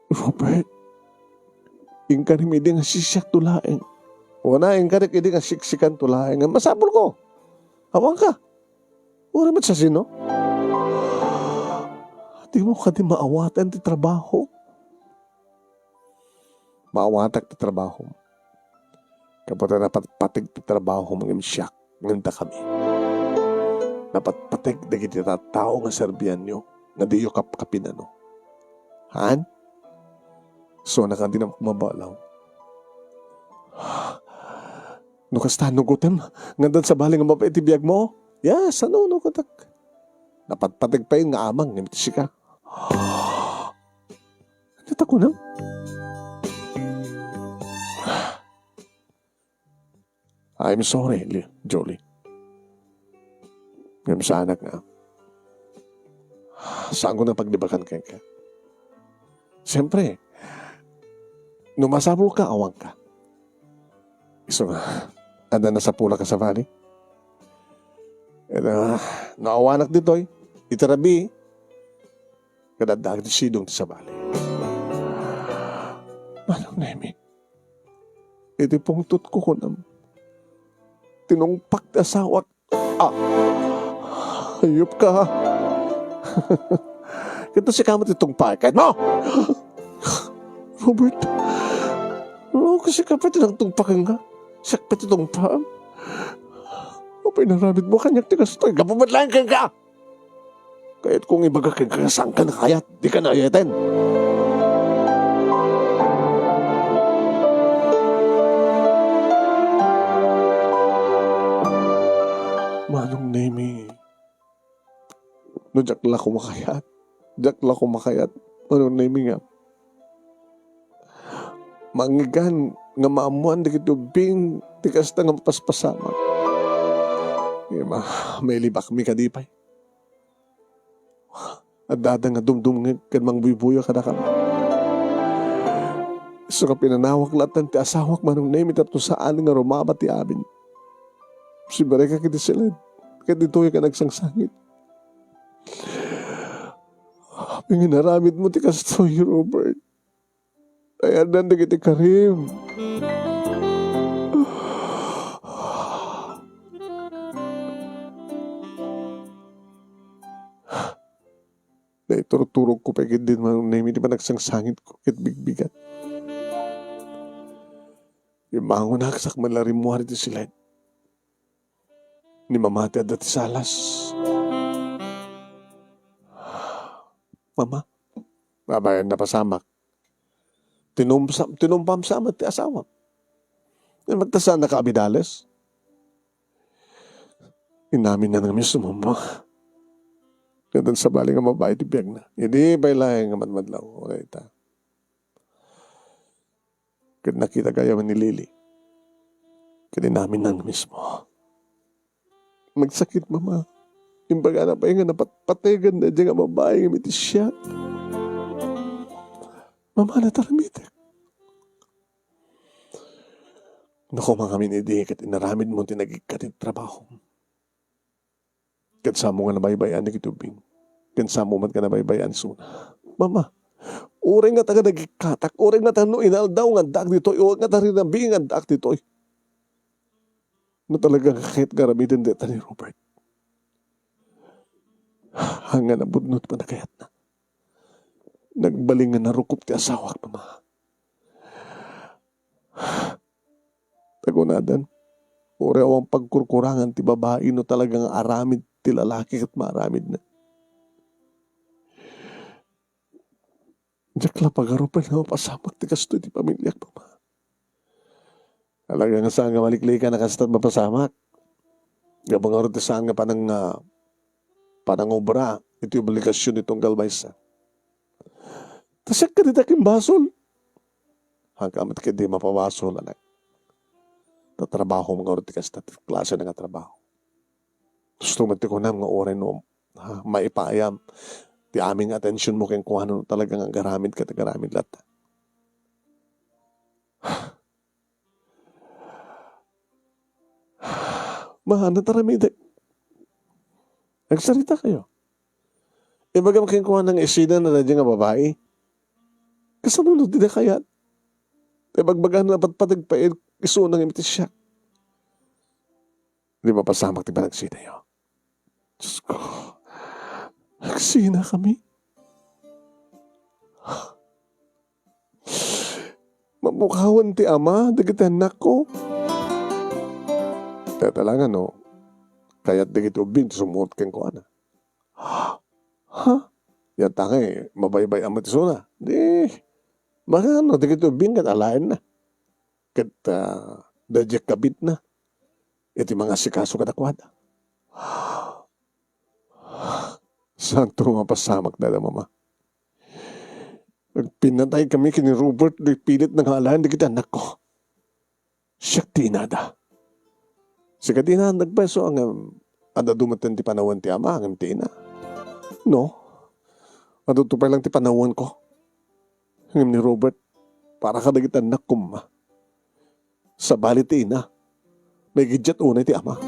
Robert, inkarim idi nga siksikanto laeng. Wen a, inkarik idi nga siksikanto laeng. Masapulko. Awan ka. Uray met sa sino? Dimo kadi maawatan ti trabaho? Maawatak ti trabahom. Gapu ta napatpateg ti trabahom ngem siak, ngem dakami. Napatpateg dagiti tattao nga serbianyo nga diyo kapkapinano. Haan? So, nakadi na mabalaw. No kasta, nugotem, nga addan sabali nga mapait ti biagmo? Yes, ano, nugotek. Napatpateg pay nga amang ngem ti sika. Ania ta kunam? I'm sorry, Li-, Julie. Ngem saanak nga. Saanko nga pagdibakan kenka. Siyempre, no masapul ka, awan ka. Isu nga, adda nasapulak a sabali. Ket, ah, no awanak ditoy, iti rabii, ket adda ti sidong ti sabali. Manong Nemy, iti pungtotko, kunam, tinungpak ti asawak. Ah, hayop ka. Ket no sika met ti tungpaek, kayatmo? Robert, no, sika pay ti nangtungpak kenka. Siak pay ti tungpaam. Apay, inaramidmo kaniak ti kastoy? Gapu met laeng kenka! Kayatko nga ibaga kenka nga saanka nakayat, dika naayaten. Manong Nemy, no diak la koma kayat, diak la koma kayat, Manong Nemy, nga mangngeggan nga maammoan dagiti ubbing ti kasta nga mapaspasamak. Ima, mailibakmi kadi pay? Addada nga dumdumngeg ken mangbuybuya kadakami. Isu nga pinanawak laeng ti asawak, Manong Nemy, tapno saan nga rumaba ti amin. Sibarikak iti siled, ket ditoy ka nagsangsangit. Apay nga inaramidmo ti kastoy, Robert? Ay, addan dagiti karim. Naiturturogko pay ketdi, Manong Nemy, ti panagsangsangitko ket bigbigat. Bimmangonak sakbay la rimmuar iti siled. Ni Mama ti adda ti salas. Mama, babaen, napasamak. Tinumsa-, tinumpam sa met ti asawam. Ngem agta saannaka a bidales. Inaminna nga mismo, ma. Ket addan sabali nga babai ti biagna. Idi pay laeng nga madmadlaw, uray ita. Ket nakita gayam ni Lily. Ket inaminna nga mismo. Magsakit, Mama. Imbagana pay nga napatpategan daydiay nga babai nga iti siak. Mama, nataramitek. No koma ngamin idi ket inaramidmo ti nagikkat iti trabahom. Ket saanmo nga nabaybay-an dagiti ubbing. Ket saanmo met nga nabaybay-an isuna. Mama, uray ngata nga nagikkatak, uray ngata no inaldaw nga addaak ditoy, uray ngata rinabii nga addaak ditoy. No talaga nga kayat nga aramiden dayta ni Robert. Haan nga napudno ti pannakayatna. Nagbalin nga narukop ti asawak, Mama. Ta kunadan, uray awan pagkurkurangan ti babai no talaga nga aramid ti lalaki ket maaramidna. Diak la pagarupen nga mapasamak ti kastoy ti pamiliak, Mama. Talaga nga saan nga maliklikan a kasta ti mapasamak. Gapu ngarud ti saan nga panang-, ah, panangobra iti obligasion ti tunggal maysa. Ta siak kadi ti akimbasol. Haanka met kadi mapabasol, anak. Ta trabahom ngarud ti kasta ti klasena nga trabaho. Gusto met ti kunam nga uray no, ha, maipayam ti amin nga atensionmo kenkuana no talaga nga agaramid ket agaramid latta. Maanad aramidek. Agsarita kayo. Ibagam kenkuana nga isidana daydiay nga babai. Kasano no dida kayat? Ibagbagana a patpateg pay isuna ngem iti siak. Di mapasamak ti panagsidayo. Diyos ko, agsina kami. Mapukawan ti ama dagiti annakko. Tatalangan no kayat dagiti ubbing ti sumuot kenkuana. Ha? Yat ta ngay, mabaybay-an met isuna. Di, baka no, dagiti ubbing ket alaenna. Ket, ah, daydiay kabitna iti mangasikaso kadakuada. Saanto mapasamak, dada, mama. Agpinnatay kami ken ni Robert, di pilit nga alaen dagiti annakko. Siak ti inada. Sika ti ina, nagpayso, ngem ad-adu met ti panawen ti ama, ngem ti ina. No. Adu to pay lang ti panawenko. Ngem ni Robert, para kadagiti annak koma. Sabali ti ina, naigiddiat unay ti ama.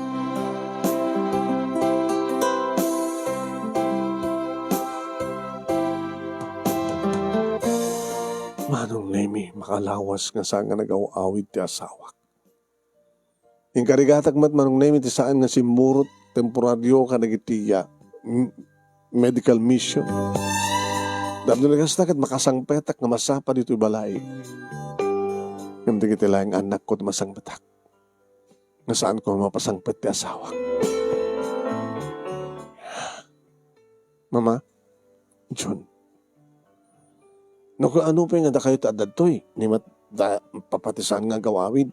Manong Nemi, makalawas nga saan nga nagaw-awid ti asawak. Inkarigatak met, Manong Nemi, ti saan nga simmurot temporario kadagiti, ah, m-, medical mission. Tapno kasta ket makasangpetak nga masapa ditoy balay. Ngem dagiti laeng annakko ti masangpetak. Nga saanko mapasangpet ti asawak. Mama, Jun, no kaano pay nga dakayo ti adda ditoy, ni met da, papati saan nga agaw-awid.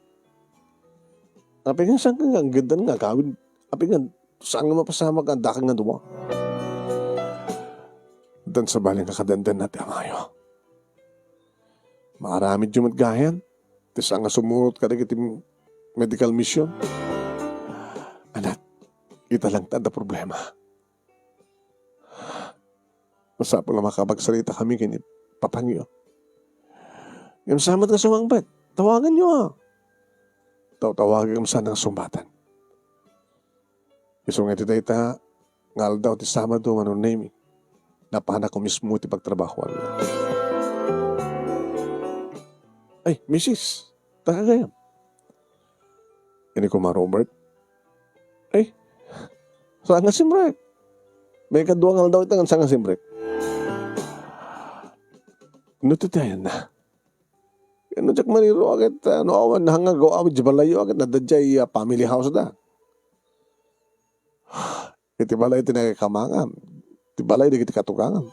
Apay nga saan nga agiddan nga agawid? Apay nga saan nga mapasamak nga addaka nga dua? Addan sabali nga kadandanna ti amayo. Maaramidyo met gayan ti saan nga sumurot kadagiti medical mission. Anak, ita lang ti adda problema. Masapul a makapagsaritakayo ken ni papayo. Ngem saan met nga sumangpet, tawaganyo, a. Tawtawagek ngem saan nga sungbatan. Isu nga iti dayta nga aldaw ti Sabado, Manong Nemi, napanakon mismo ti pagtrabahoanna. Ay, misis, ta gayam. Ini koma, Robert. Ay, saan nga simrek? Maikadua nga aldaw ita nga saan nga simrek. No ti ayanna. No diak manirua ket, ah, no awan nga agaw-awid ti balayyo, ket adda diay, ah, family house da. Iti balay ti nakakamangam, ti balay dagiti katugangam.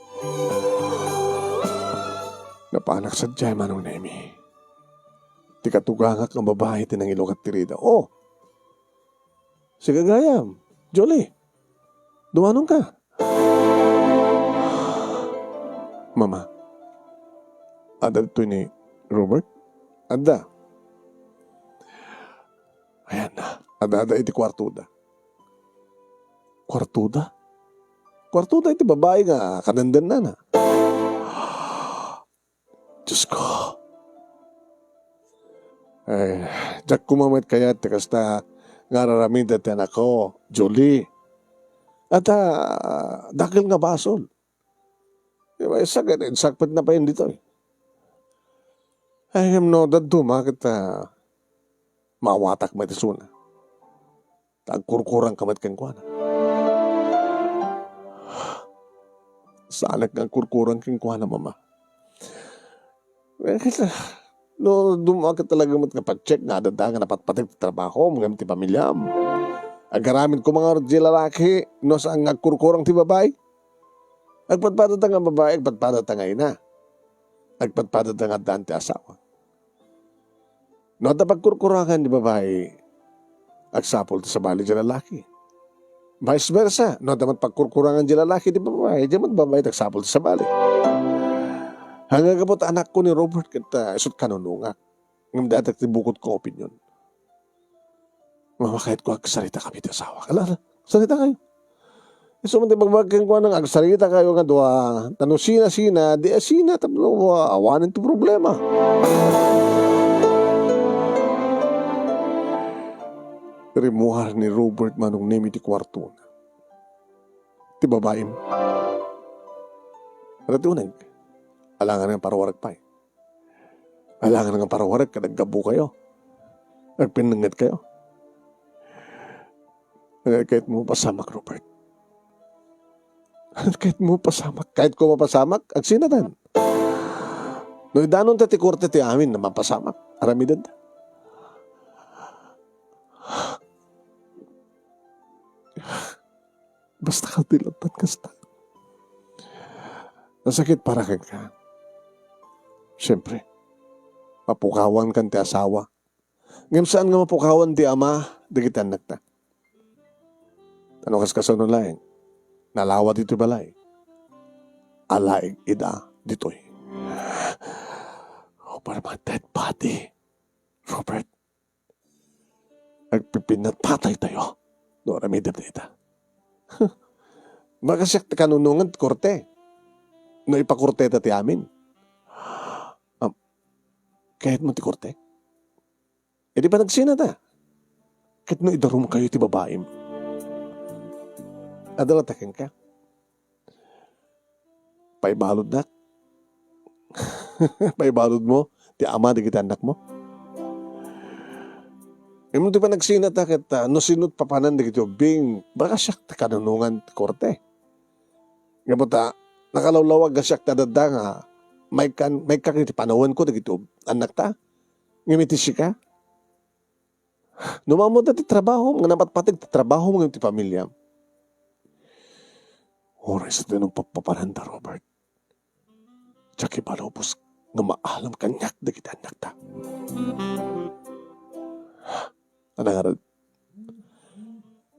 Napanak sadiay, Manong Nemi. Ti katugangak nga babai ti nangilukat ti rida. Oh! Sige gayam, Julie. Dumanon ka. Mama, adda ditoy ni Robert? Adda. Ayan na. Adda, adda iti kuartoda. Kuartoda? Kuartoda iti babai nga kanendennana. Diyos ko. Ay, diak koma met kayat ti kasta nga ar-aramiden ti anakko, Julie. At, ah, dakkel nga basol. Di ba, isa ket insakpet na pay ditoy. Ay, ngem no, dadduma ket, ah, maawatak met isuna. Ta agkurkurang ka met kenkuana. Saanak nga agkurkurang kenkuana, Mama. Eh, no, dumaka talaga met nga pa-check nga adda nga napatpateg ti trabahom ngem ti pamiliam. Agaramid koma nga ti lalaki, no saan nga agkurkurang ti babai. Agpadpadata nga babai, agpadpadata nga ina. Agpadpadata nga addaan ti asawa. No adda pagkurkurangan ti babai, agsapul ti sabali ti lalaki. Vice versa, no adda met pagkurkurangan ti lalaki ti babai, diay met babai ti agsapul ti sabali. Haan nga gapu ta anakko ni Robert ket, ah, isut' kanunongak. Ngem dayta ti bukod ko opinion. Mama, kayatko agsarita kami ti asawa. Ala, ala, sarita kayo. Isu man ti pagbagbaga kenkuana nga agsarita kayo nga dua, ta no sina-sina, di a sina, tapno, ah, awanen ti problema. Rimmuar ni Robert, Manong Nemi, ti kuartona. Ti babaim. Adda ti uneg. Alangan nga parwarek pay. Alangan nga parwarek ket aggapu kayo. Agpinnenget kayo. Kayatmo mapasamak, Robert? Kayatmo mapasamak? Kayatko mapasamak? Agsinatan. No idanonta ti korte ti amin a mapasamak, aramidenta. Basta ka ti latta kasta. Nasakit para kenka. Siyempre, mapukawan kan ti asawa. Ngem saan nga mapukawan ti ama dagiti annakta. Ta no kas-, kasano laeng, nalawa ditoy balay. Alaeg ida ditoy. Over my dead body, Robert. Agpipinatpatay tayo no aramidem dayta. Baka siak ti kanunongan ti korte no ipakorteta ti amin. Am, kayatmo ti korte? Idi panagsinata. Ket no idarum kayo ti babaim, adda latta kenka. Paibaludnak. Paibaludmo ti ama dagiti annakmo. Ngem ti panagsinata ket, ah, no sino ti papanan dagiti ubbing, baka siak ti kanunongan ti korte. Ngem ta, nakalawlawag nga siak ti adda nga maikkan, maikkan iti panawenko dagiti ub-, annakta. Ngem iti sika, no maammoda ti trabahom, nga napatpateg ti trabahom ngem ti pamiliam, uray sadino ti papapananda, Robert, diak ibalubos nga maalam kaniak dagiti annakta. Ania ngarud?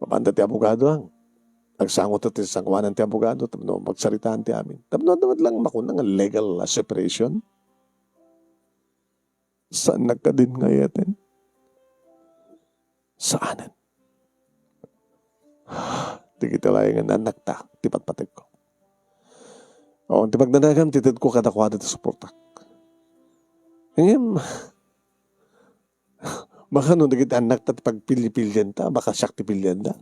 Mapanda ti abogado, ang. Agsangotta ti sangoanan ti abogado tapno magsaritaan ti amin. Tapno adda met lang makuna nga legal separation. Saan nagkadin nga ayaten? Saanen. Dagiti laeng nga annakta ti patpategko. O, ti pagdanagam, ti tedko kadakuada ti suportak. Ngem, baka no dagiti annakta ti pagpilipilianta, baka siak ti pilianda.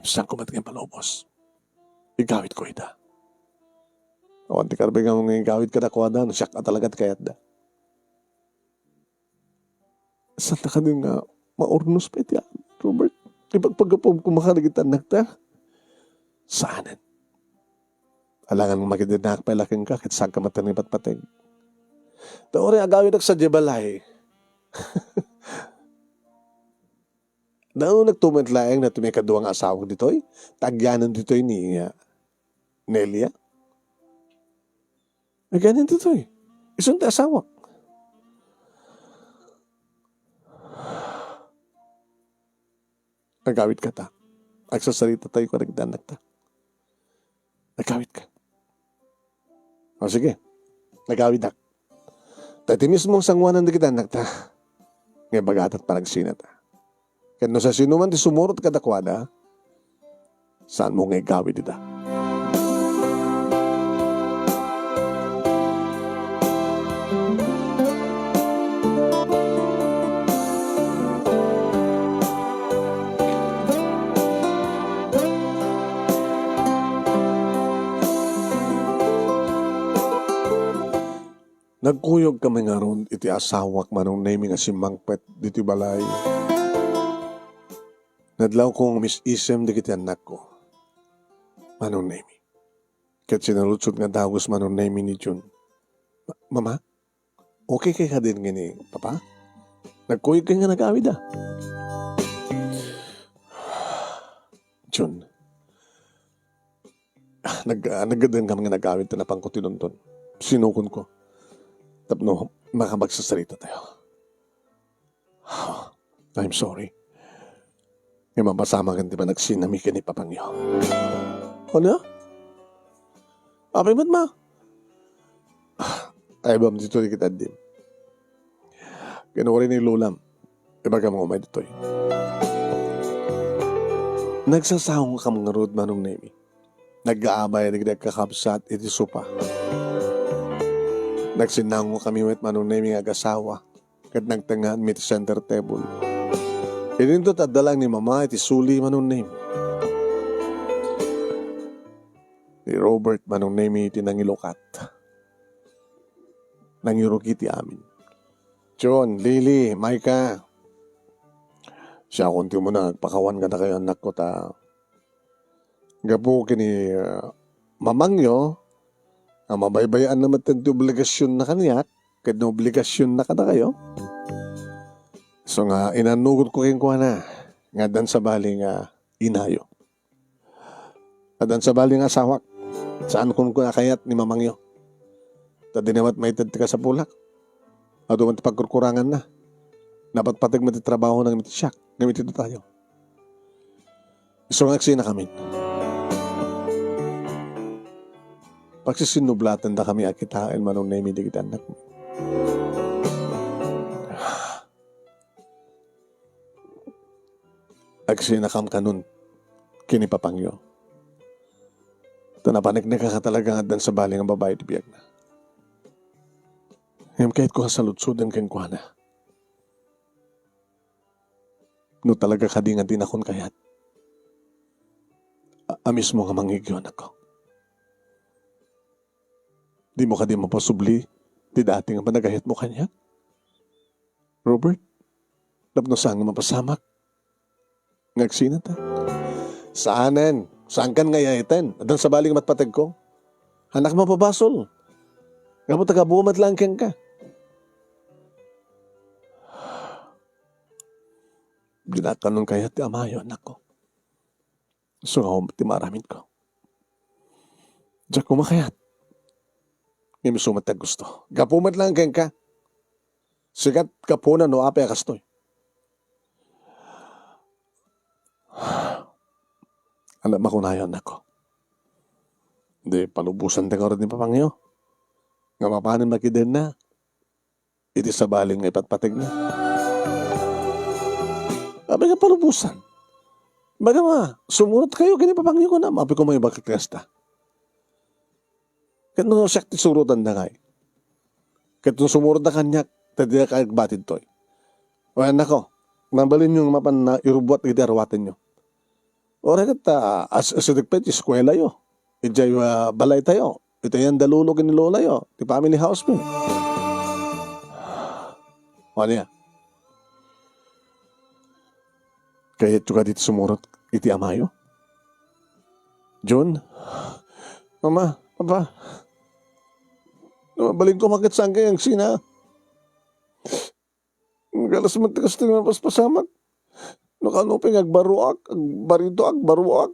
Saanko met nga ibalubos. Igawidko ida. Awan ti karbengam nga igawid kadakuada no siak a talaga ti kayatda. Saan ta kadin nga maurnos pay ti amin, Robert? Ipagpaggapuem koma kadagiti annakta? Saanen. Alangan makidinaak pay la kenka ket saanka met nga ipatpateg. Ta uray agawidak sadiay balay. Naunegto met laeng no ti maikadua nga asawak ditoy, ta agyanan ditoy ni, ah, Nelia. Aganin ditoy. Isun ti asawak. Agawidka ta. Agsasarita tayo kadagiti annakta. Agawidka. O sige, agawidak. Ta iti mismo sangoanan dagiti annakta, nga ibagatat panagsinata. Ket no siasinoman ti sumurot kadakuada, saanmo nga igawid ida. Nagkuyog kami ngarud iti asawak, Manong Nemy, nga simmangpet ditoy balay. Nadlawko nga umis-isem dagiti annakko, Manong Nemy. Ket sinaludsod nga dagus, Manong Nemy, ni Jun. "Ma-, Mama, okay kay kadin ngini, Papa? Nagkuyog kay nga nagawid, a?" Jun, nag-, ah, naggaden kami nga nagawid ta napanko ti nunton. Sinukonko tapno makapagsarsarita tayo. "I'm sorry. Nga mapasamak ti panagsinami ken ni Papangyo." "Ano? Apay met, Ma?" "Ay, bam, ditoy ket addim. Kinuari ni Lolam. Ibagam nga umay ditoy." Nagsasaongkam ngarud, Manong Nemy. Naggaabay dagiti agkakabsat iti sopa. Nagsinnango kami met, Manong Nemy, nga agasawa, ket nagtengngaanmi iti center table. Idinto ti adda laeng ni Mama iti suli, Manong Nemy. Ni Robert, Manong Nemy, ti nangilukat. Nangirugi ti amin. "Jun, Lily, Micah, siakon ti umuna nga agpakawan kadakayo, annakko, ta gapu ken ni, ah, mamangyo, a mabaybay-anna met ti obligasionna kaniak, ket no obligasionna kadakayo." Isu nga inannugotko kenkuana nga addan sabali nga inayo. "Addan sabali nga asawak, saankon a kayat ni mamangyo. Ta dina met maited ti kasapulak. Adu met ti pagkurkuranganna. Napatpateg met ti trabahona ngem iti siak, ngem iti tayo. Isu nga agsinakamin." Pagsisinnublatan dakami a kitaen, Manong Nemy, dagiti annakmi. Agsinakam kanon ken ni papangyo. Ta napaneknekak a talaga nga addan sabali nga babai ti biagna. Ngem kayatko a saludsoden kenkuana. No talaga kadi nga dinakon kayat, a, a mismo nga mangigyo, anakko. Dimo kadi mapasubli ti dati nga panagayatmo kaniak, Robert? Tapno saan nga mapasamak nga agsinata? Saanen. Saankan nga iyayten. Addan sabali nga matpategko. Annak, mapabasol. Gapu ta gapu met laeng kenka. Dinak kanon kayat ti amayo, anakko. Isu nga ti maaramidko. Diak koma kayat. Ngem isu met ti aggusto. Gapu met laeng kenka. Sika ti gapuna no apay a kastoy. Ania makunayo, anakko? Di palubosanka ngarud ni papangyo nga mapanen makidenna iti sabali nga ipatpategna. Apay nga palubosan? Baga ma, sumurotkayo ken ni papangyo, kunam, apay koma ibaga ti kasta. Ket no siak ti surotan, dagay. Ket no sumurotda kaniak, ta dida agbatid toy. Wen, annakko, mabalinyo nga mapan nga irubbuat iti aruatenyo. Uray ket, ah, as-, asideg pay ti eskuelayo. Idiay, ah, balaytayo. Iti ayan da lolo ken ni lolayo. Ti family house mi. O, ania? Kayatyo kadi ti sumurot iti amayo? Jun? Mama, Papa, no mabalin koma ket saan kay agsina? Galas met ti kasta nga mapaspasamak. No kaano pay nga agbaroak, agbaritoak, agbaroak.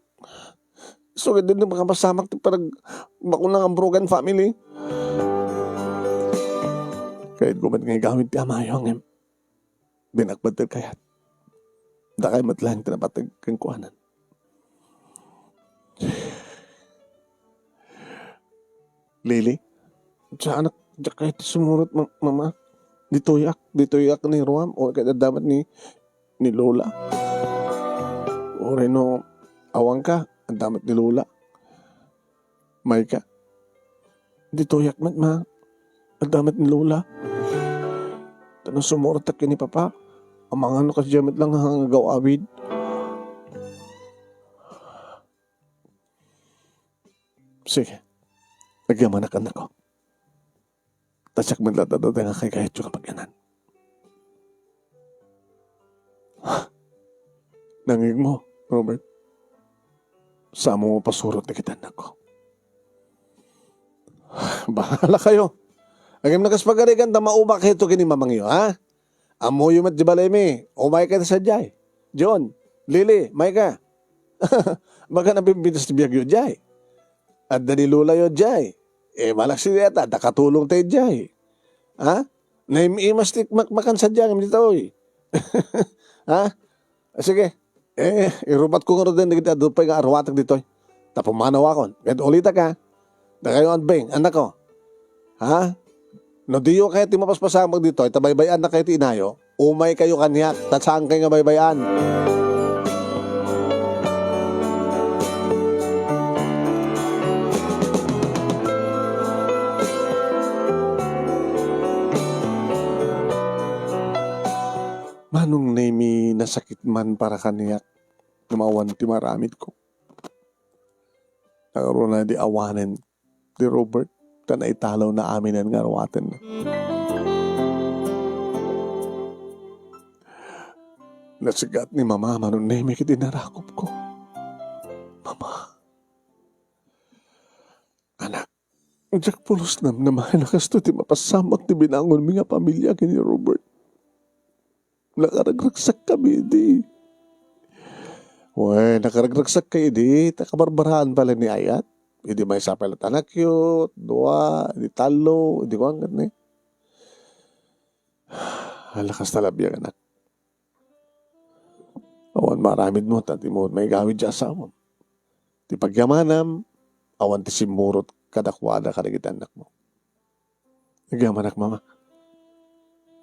Isu ket dina makapasamak ti panag-, bakuna nga broken family. Kayatko met nga igawid ti amayo, ngem dinak met kayat. Dakay met laeng ti napateg kenkuana. Lily, diak, anak, diak kayat ti sumurot, ma-, mama. Ditoyak, ditoyak ni Ruam, o kayat adda met ni, ni Lola. Uray no awanka, adda met ni Lola. Mayka. Ditoyak met, ma. Adda met ni Lola. Ta no sumurotak ken ni Papa, amangan no kasdiay met laeng nga agaw-awid. Sige. Agyamanak, annakko. Ta siak met latta dayta nga kaykayatyo nga pagyanan. Nangngegmo, Robert. Saanmo mapasurot dagiti annakko. Bahala kayo. Ngem no kas pagarigan ta maubak kayo ken ni mamangyo, ha? Ammoyo met di balaymi, umayka sadiay. John, Lily, mayka. Baga nabimbintas ti biagyo diay. Adda ni Lolayo diay. E, malaksid dayta, adda katulongtayo diay. Ha? Naim-imas ti makmakan sadiay ngem ditoy. Ha? Sige. E, irubatko ngaruden dagiti adu pay nga aruatek ditoy. Ta pumanawakon. Ket ulitek, ha? Dakayo, Adbeng, annakko. Ha? No diyo kayat ti mapaspasamak ditoy, ta baybay-annakayo ti inayo, umaykayo kaniak, ta saankayo nga baybay-an. Manong Nemy, nasakit man para kaniak, ngem awan ti maaramidko. Nangruna di awanen ti Robert, ta naitalawna aminen nga aruatenna. Nasigat ni Mama, Manong Nemy, ket inarakupko. Mama, anak, diak pulos namnamaen a kastoy ti mapasamak ti binangonmi nga pamilia ken ni Robert. Nakaragragsakkami idi. Wen, nakaragragsakka idi, ta kabarbaraan pay laeng ni ayat. Idi maysa pay latta anakyo, dua, idi tallo, idi kuan ket ni. Ala, kasta la biag, anak. Awan maaramidmo, ta dimo maigawid ti asawam. Ti pagyamanam, awan ti simmurot kadakuada kadagiti annakmo. Agyamanak, Mama.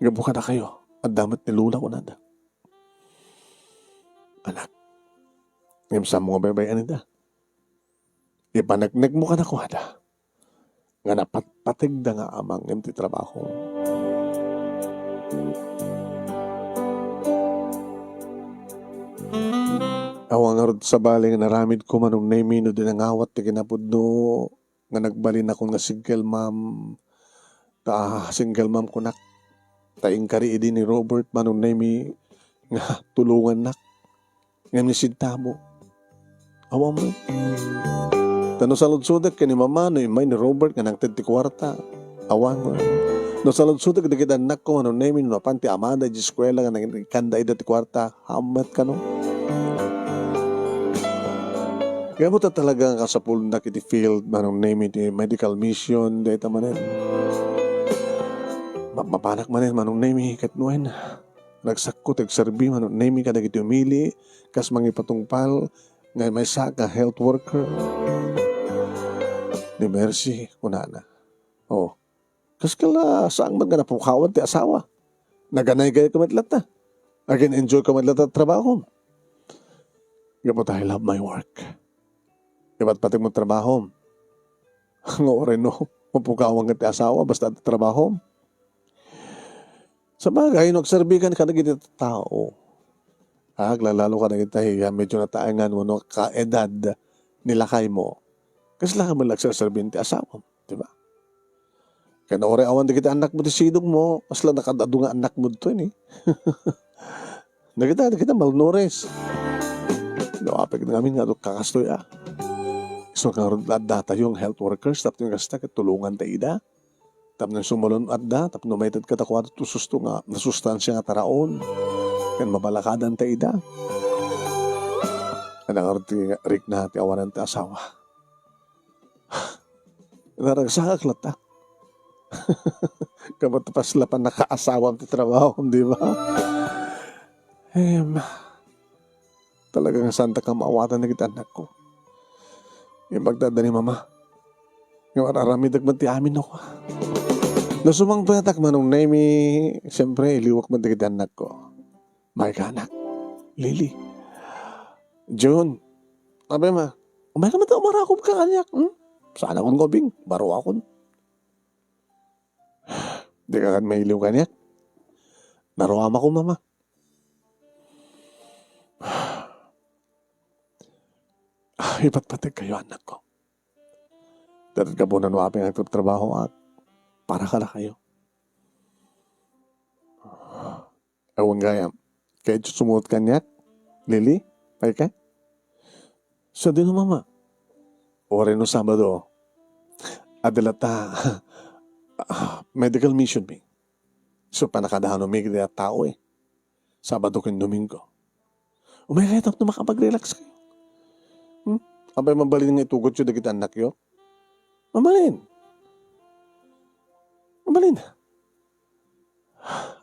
Gapu kadakayo, adda met ni Lola kunada. Anak, ngem saanmo nga baybay-an ida? Ipaneknekmo kadakuada nga napatpategda nga amangem ti trabaho. Awan ngarud sabali nga naaramidko, Manong Nemy, no di nangawat ti kinapudno nga nagbalinnakon nga single mom. Ta single mom kunak. Ta inkari idi ni Robert, Manong Nemy, nga tulongannak. Ngem ni sentabo, awan met. Ta no saludsodek ken ni Mama no immay ni Robert nga nangted ti kuarta, awan met. No saludsodek dagiti annakko, Manong Nemy, no napan ti amada idiay eskuela nga nangikanda ida ti kuarta, awan met kano. Gapu ta talaga nga kasapulondak iti field, Manong Nemy, ti medical mission, dayta manen. Mapmapanak manen, Manong Nemy, ket wen, ragsakko ti agserbi, Manong Nemy, kadagiti umili, kas mangipatungpal, nga maysa nga health worker. Ni Mercy, kunana. Oh, Kasla saan met nga napukawan ti asawa. Naganaygayka met latta. Agin-enjoyka met latta ti trabahom. Gapu ta I love my work. Ipatpateg mo ti trabahom. Nga uray no, mapukawan nga ti asawa, basta ti trabahom. Sabagay, no agserbikan kadagiti tao, ah, aglalalo kadagiti medyo nataengan wenno kaedad ni lakaymo, kasla ka met la agserserbi ti asawam, di ba? Ken uray awan dagiti annakmo ti sidongmo, kasla nakaad-adu nga annakmo ditoy ni. Dagita, dagita malnourished. No, apek ngamin nga adu kakastoy, ah. Isu ngarud addatayo nga health workers, tapno kasta ket tulonganta ida. Tapno sumulon adda, tapno maited kadakuada ti susto nga, nga sustansia nga taraon. Ken mabalakadanta ida. Ania ngarud ti rikna ti awanan ti asawa? Naragsakak latta. Kabat pas la pannakaasawam ti trabahom, di ba? Em, talaga nga saantak a maawatan dagiti annakko. Imbagda ni Mama, nga ar-aramidek met ti amin, no? No sumangpetak, Manong Nemi, siyempre, iliwak met dagiti annakko. Maika, anak. Lily. June. Abi, Ma, umayka met ta umarakobka kaniak, hmm? Saanakon nga ubing, baruakon. Dika kan mailiw kaniak. Naruamako, Mama. Ipatpategkayo, annakko. Dayta gapuna no apay nga agtrabtrabahoak para kadakayo. Awan gayam. Kayatyo sumuot kaniak, Lily? Maika? Sadino, Mama? Uray no Sabado, adda latta, ah, medical mission mi. So, pannakadanon mi dagiti tao, eh. Sabado ken Domingo. Umaykayo tapno makapag-relax kayo. Hmm? Apay mabalin nga itugotyo dagiti annakyo? Mabalin. Mabalin.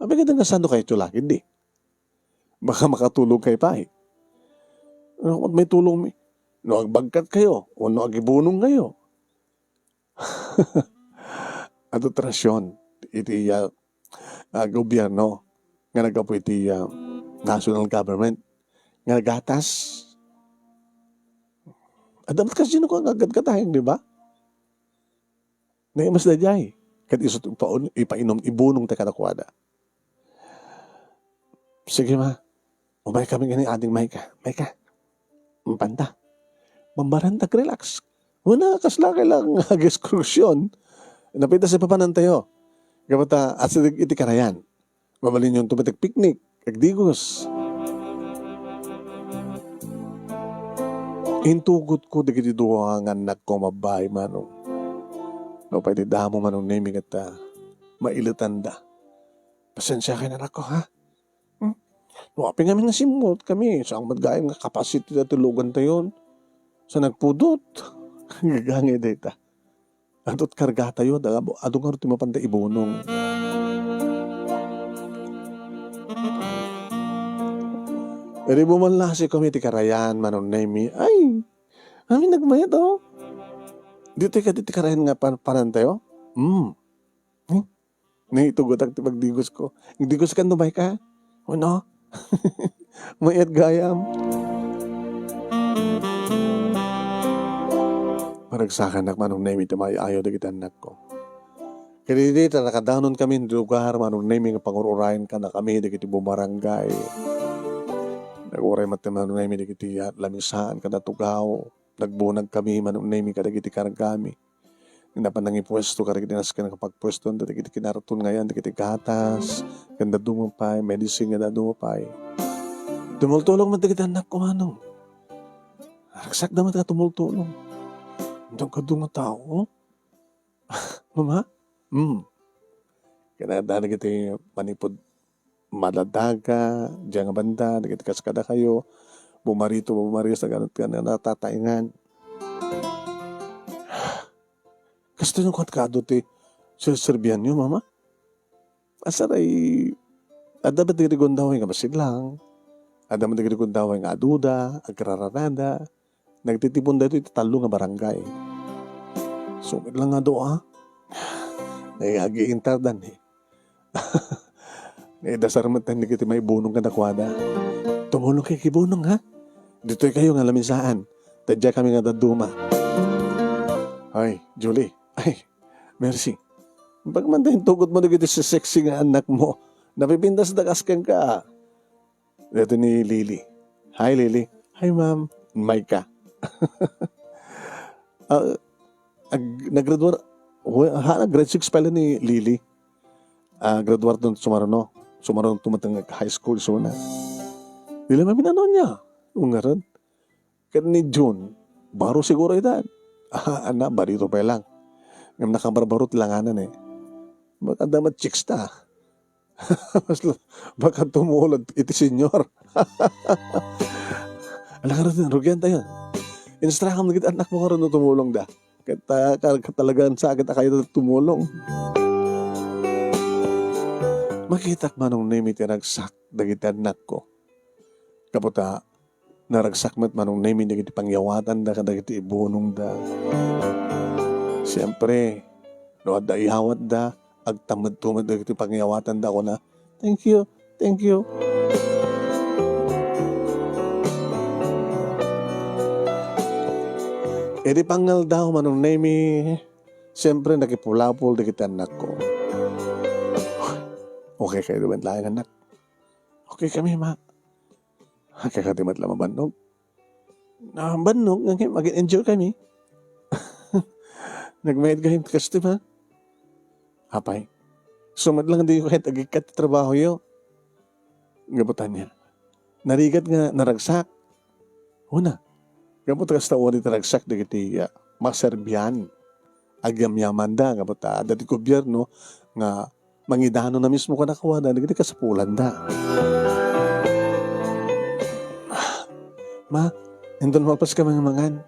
Apay kadi nga saankayo la ketdi? Baka makatulongkayo pay. Ano, may tulong mi? No agbagkatkayo, wenno agibunongkayo. Adu ti rason iti, ah, ah, gobierno nga naggapu iti, ah, national government nga nagatas. Adda met kasino nga aggadgataeng, di ba? Naimas daydiay, ket isu ti ipaun-, ipainom, ibunongta kadakuada. Sige, Ma. Umaykami ngani, Ading Maika. Maika. Mapanta. Mambarantak, relax. Wala, kasla kailangan nga agekskursion. Napita sa papanantayo. Kapata, at sa iti karayan. Mabalinyon tumatik picnic, agdigos. Intugotko dagiti dua nga annakko a babbai, Manong. Nupay ti damo, Manong Nemi, ket, ah, mailetanda. Pasensiakayo, anakko, ha? Hmm? No apay ngamin nga simmuotkami, saan met gayam nga capacity ti tulugantayon. Sa nagpudot. Gagangay dayta. Adu ti kargatayo, da-, adu ngarud ti mapanda ibunong. Idi bumanlasikami ti karayan, Manong Nemi, ay, amin nagmayat, oh. Ditoy kadi ti karayan nga pan-, panantayo? Hmm. Hmm? Naitugotak ti pagdigosko. Agdigos ka, no, Maika? Wenno? Mayat gayam. Maragsakanak, Manong Nemi, ti maayayo dagiti annakko. Kadidi, ta nakadanonkami iti lugar, Manong Nemi, nga pangur-urayen kadakami dagiti bumarangay. Nag-uray met, Manong Nemi, dagiti, ah, lamisaan kada tugaw. Nagbunagkami, Manong Nemi, kadagiti kargami. Nga napan nangipuesto kadagiti nasken nga pagpuestoan dagiti kinarton nga ayan, dagiti gatas, ken dadduma pay, medicine nga dadduma pay. Tumultulong met dagiti annakko, Manong. Ragsakda met nga tumultulong. Dadduma tao. Mama? Hmm. Ken adda dagiti manipud madadaga, diay nga banda, dagiti kas kadakayo, bumarito, bumaris, agano ti natataengan. Kastoy no kuan ka adu ti serserbianyo, Mama? Asaray, adda met dagiti gundaway nga masiglang, adda met dagiti gundaway nga aduda, agraranada, nagtitipon daytoy iti tallo nga barangay. Sungit lang nga dua. Naiagi intardan, eh. Naidasar met dagiti maibunong kadakuada. Tumulong kayo kibunong, ha? Ditoy kayo nga lamisaan. Tadya kami nga dadduma. Ay, Julie. Ay, Mercy. Pagmanta intugot mo dagiti sexy nga anak mo. Napipintas da kas kenka. Dito ni Lily. Hi, Lily. Hi, ma'am. Maika. Ah, ag-, naggraduar, hu-, ha, grade six pala ni Lily. Ah, graduar don sumaruno. Sumaruno tumateng high school, so na. Dili maminano niya. Ungarad. Ken ni June, baro siguro ita. Ah, ana, barito pay lang. Ngem nakabarbaro ti langanan, eh. Baka damat chicks ta. Baka tumulad iti senior. Ala, karon, rugian tayo. Instraham na kita anak mo karon no tumulong da. Ket, ah, ka-, talagang sakit a kayo tumulong. Makitak, Manong Nemi, ti ragsak dagiti annakko. Gapu ta naragsak met, Manong Nemi, dagiti pangyawatanda kadagiti ibunongda. Siempre, no adda iyawatda, agtamedto met dagiti pangyawatanda, kuna, "Thank you, thank you." Idi pangngaldaw, Manong Nemi, siempre, nakipulapol dagiti annakko. "Okay kayo met laeng, annak?" "Okay kami, ma." "Okay ka di met la mabannog?" "Ah, bannog, ngem ag-enjoy kami." "Nagmayat kayo kasta, ma?" "Apay, isu met lang dika ket agikkat ti trabahoyo." Gapu ta ania, narigat nga naragsak. Una, gapu ta kasta uri ti ragsak dagiti, ah, maserbian. Agyamyamanda, gapu ta adda ti gobierno nga mangidanona mismo kadakuada dagiti kasapulanda. "Ma, inton malpas kami nga mangan,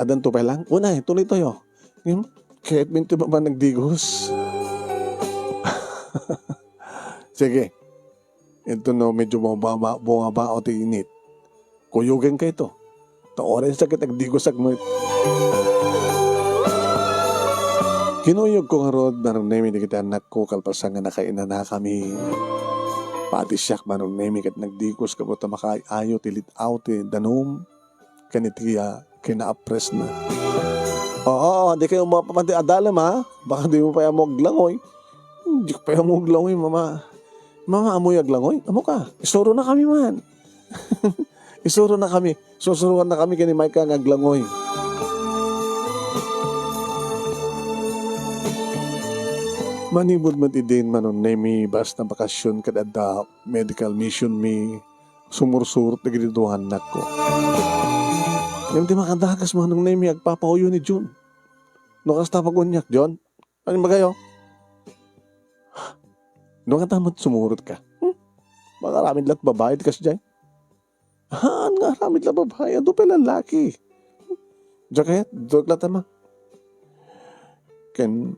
addan to pay lang?" "Una, eh, tuloy tayo." Ngem, ket minti ba nagdigos? Sige. Inton no medyo bumaba-, bumabao ti init, kuyogen kayto. Ta oras ket agdigosak met. Kinuyogko ngarud, Manong Nemi, dagiti annakko kalpasan nga nakainanakami. Pati siak, Manong Nemi, ket nagdigos gapu ta makaay-ayo ti lit-aw ti danum ken iti, ah, kinaappresna. "Oo, di kayo mapapanti adalem, ha? Baka di mo pay ammo aglangoy." "Di ko pay ammo aglangoy, mama." "Mama, ammoyo aglangoy? Ammoka, isuronakami man." Isuronakami. Susuroannakami ken ni Micah nga aglangoy. Manipud met idin, Manong Nemi, basta bakasyon ket adda medical mission mi, sumursurot dagiti dua annakko. Ngem ti makadakas, Manong Nemi, agpapauyo ni Jun. No kasta, paguniak, Jun, ano imbagayo? No kasta met sumurot ka? Hmm? Makaramid la't babae ti kasdiay? Haan nga aramid la babae, adu pay lallaki. Diak kayat, diak la tama. Ken,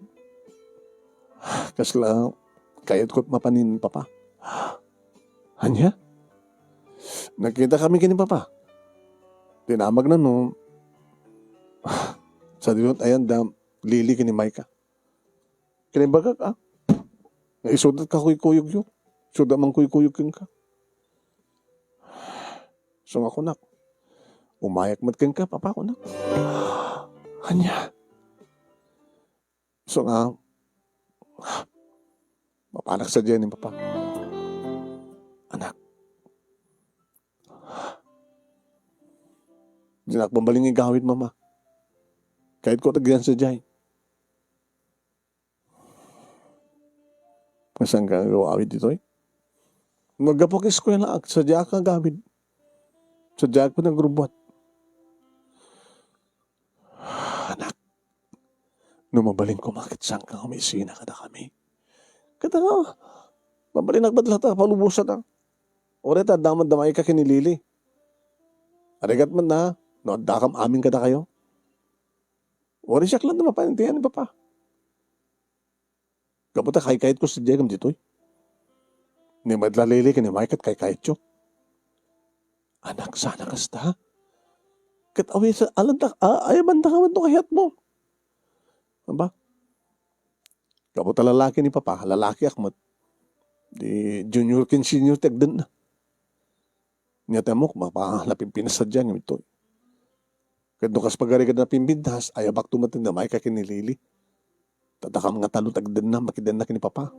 kasla, kayatko mapanin, Papa. Ania? Nagkitakami ken ni Papa. Dinamagna no, sadino ti ayanda, Lily ken ni Micah. Ken imbagak, ah, nga isuda ti kakuykuyogyo. Isuda mangkuykuyog kenka. Isu nga kunak, "Umayak met kenka, Papa," kunak. Ania? Isu nga, mapanak sadiay ni Papa. Anak, dinak mabalin nga igawid, Mama. Kayatko ti agyan sadiay. Saan ka nga agawid ditoy? Naggapu ak eskuela, sadiak nga agawid. Sadiak nga nagrubbuat. Anak, no mabalin koma ket saan ka nga umisina kadakami? Ket, ah, mabalinak met latta, palubosan, ah. Uray ta adda met da Micah ken ni Lily. Arigat met na, no addakam amin kadakayo. Uray siak latta mapaintian ni Papa. Gapu ta kaykayatko sadiay ngem ditoy. Ni met la Lily ken ni Micah ket kaykayatyo. Anak, saan a kasta? Ket awisan, alanta, a-, ayabanta ka met no kayatmo. Aba? Gapu ta lalaki ni Papa, lalakiak met. Di junior ken senior ti agdenna. Nia ti ammok, mapa-, napinpinas sadiay ngem ditoy. Ket no kas pagarigan a napimpintas, ayabakto met ni Micah ken ni Lily. Ta dakam nga tallo ti agdenna, makidenna ken ni Papa.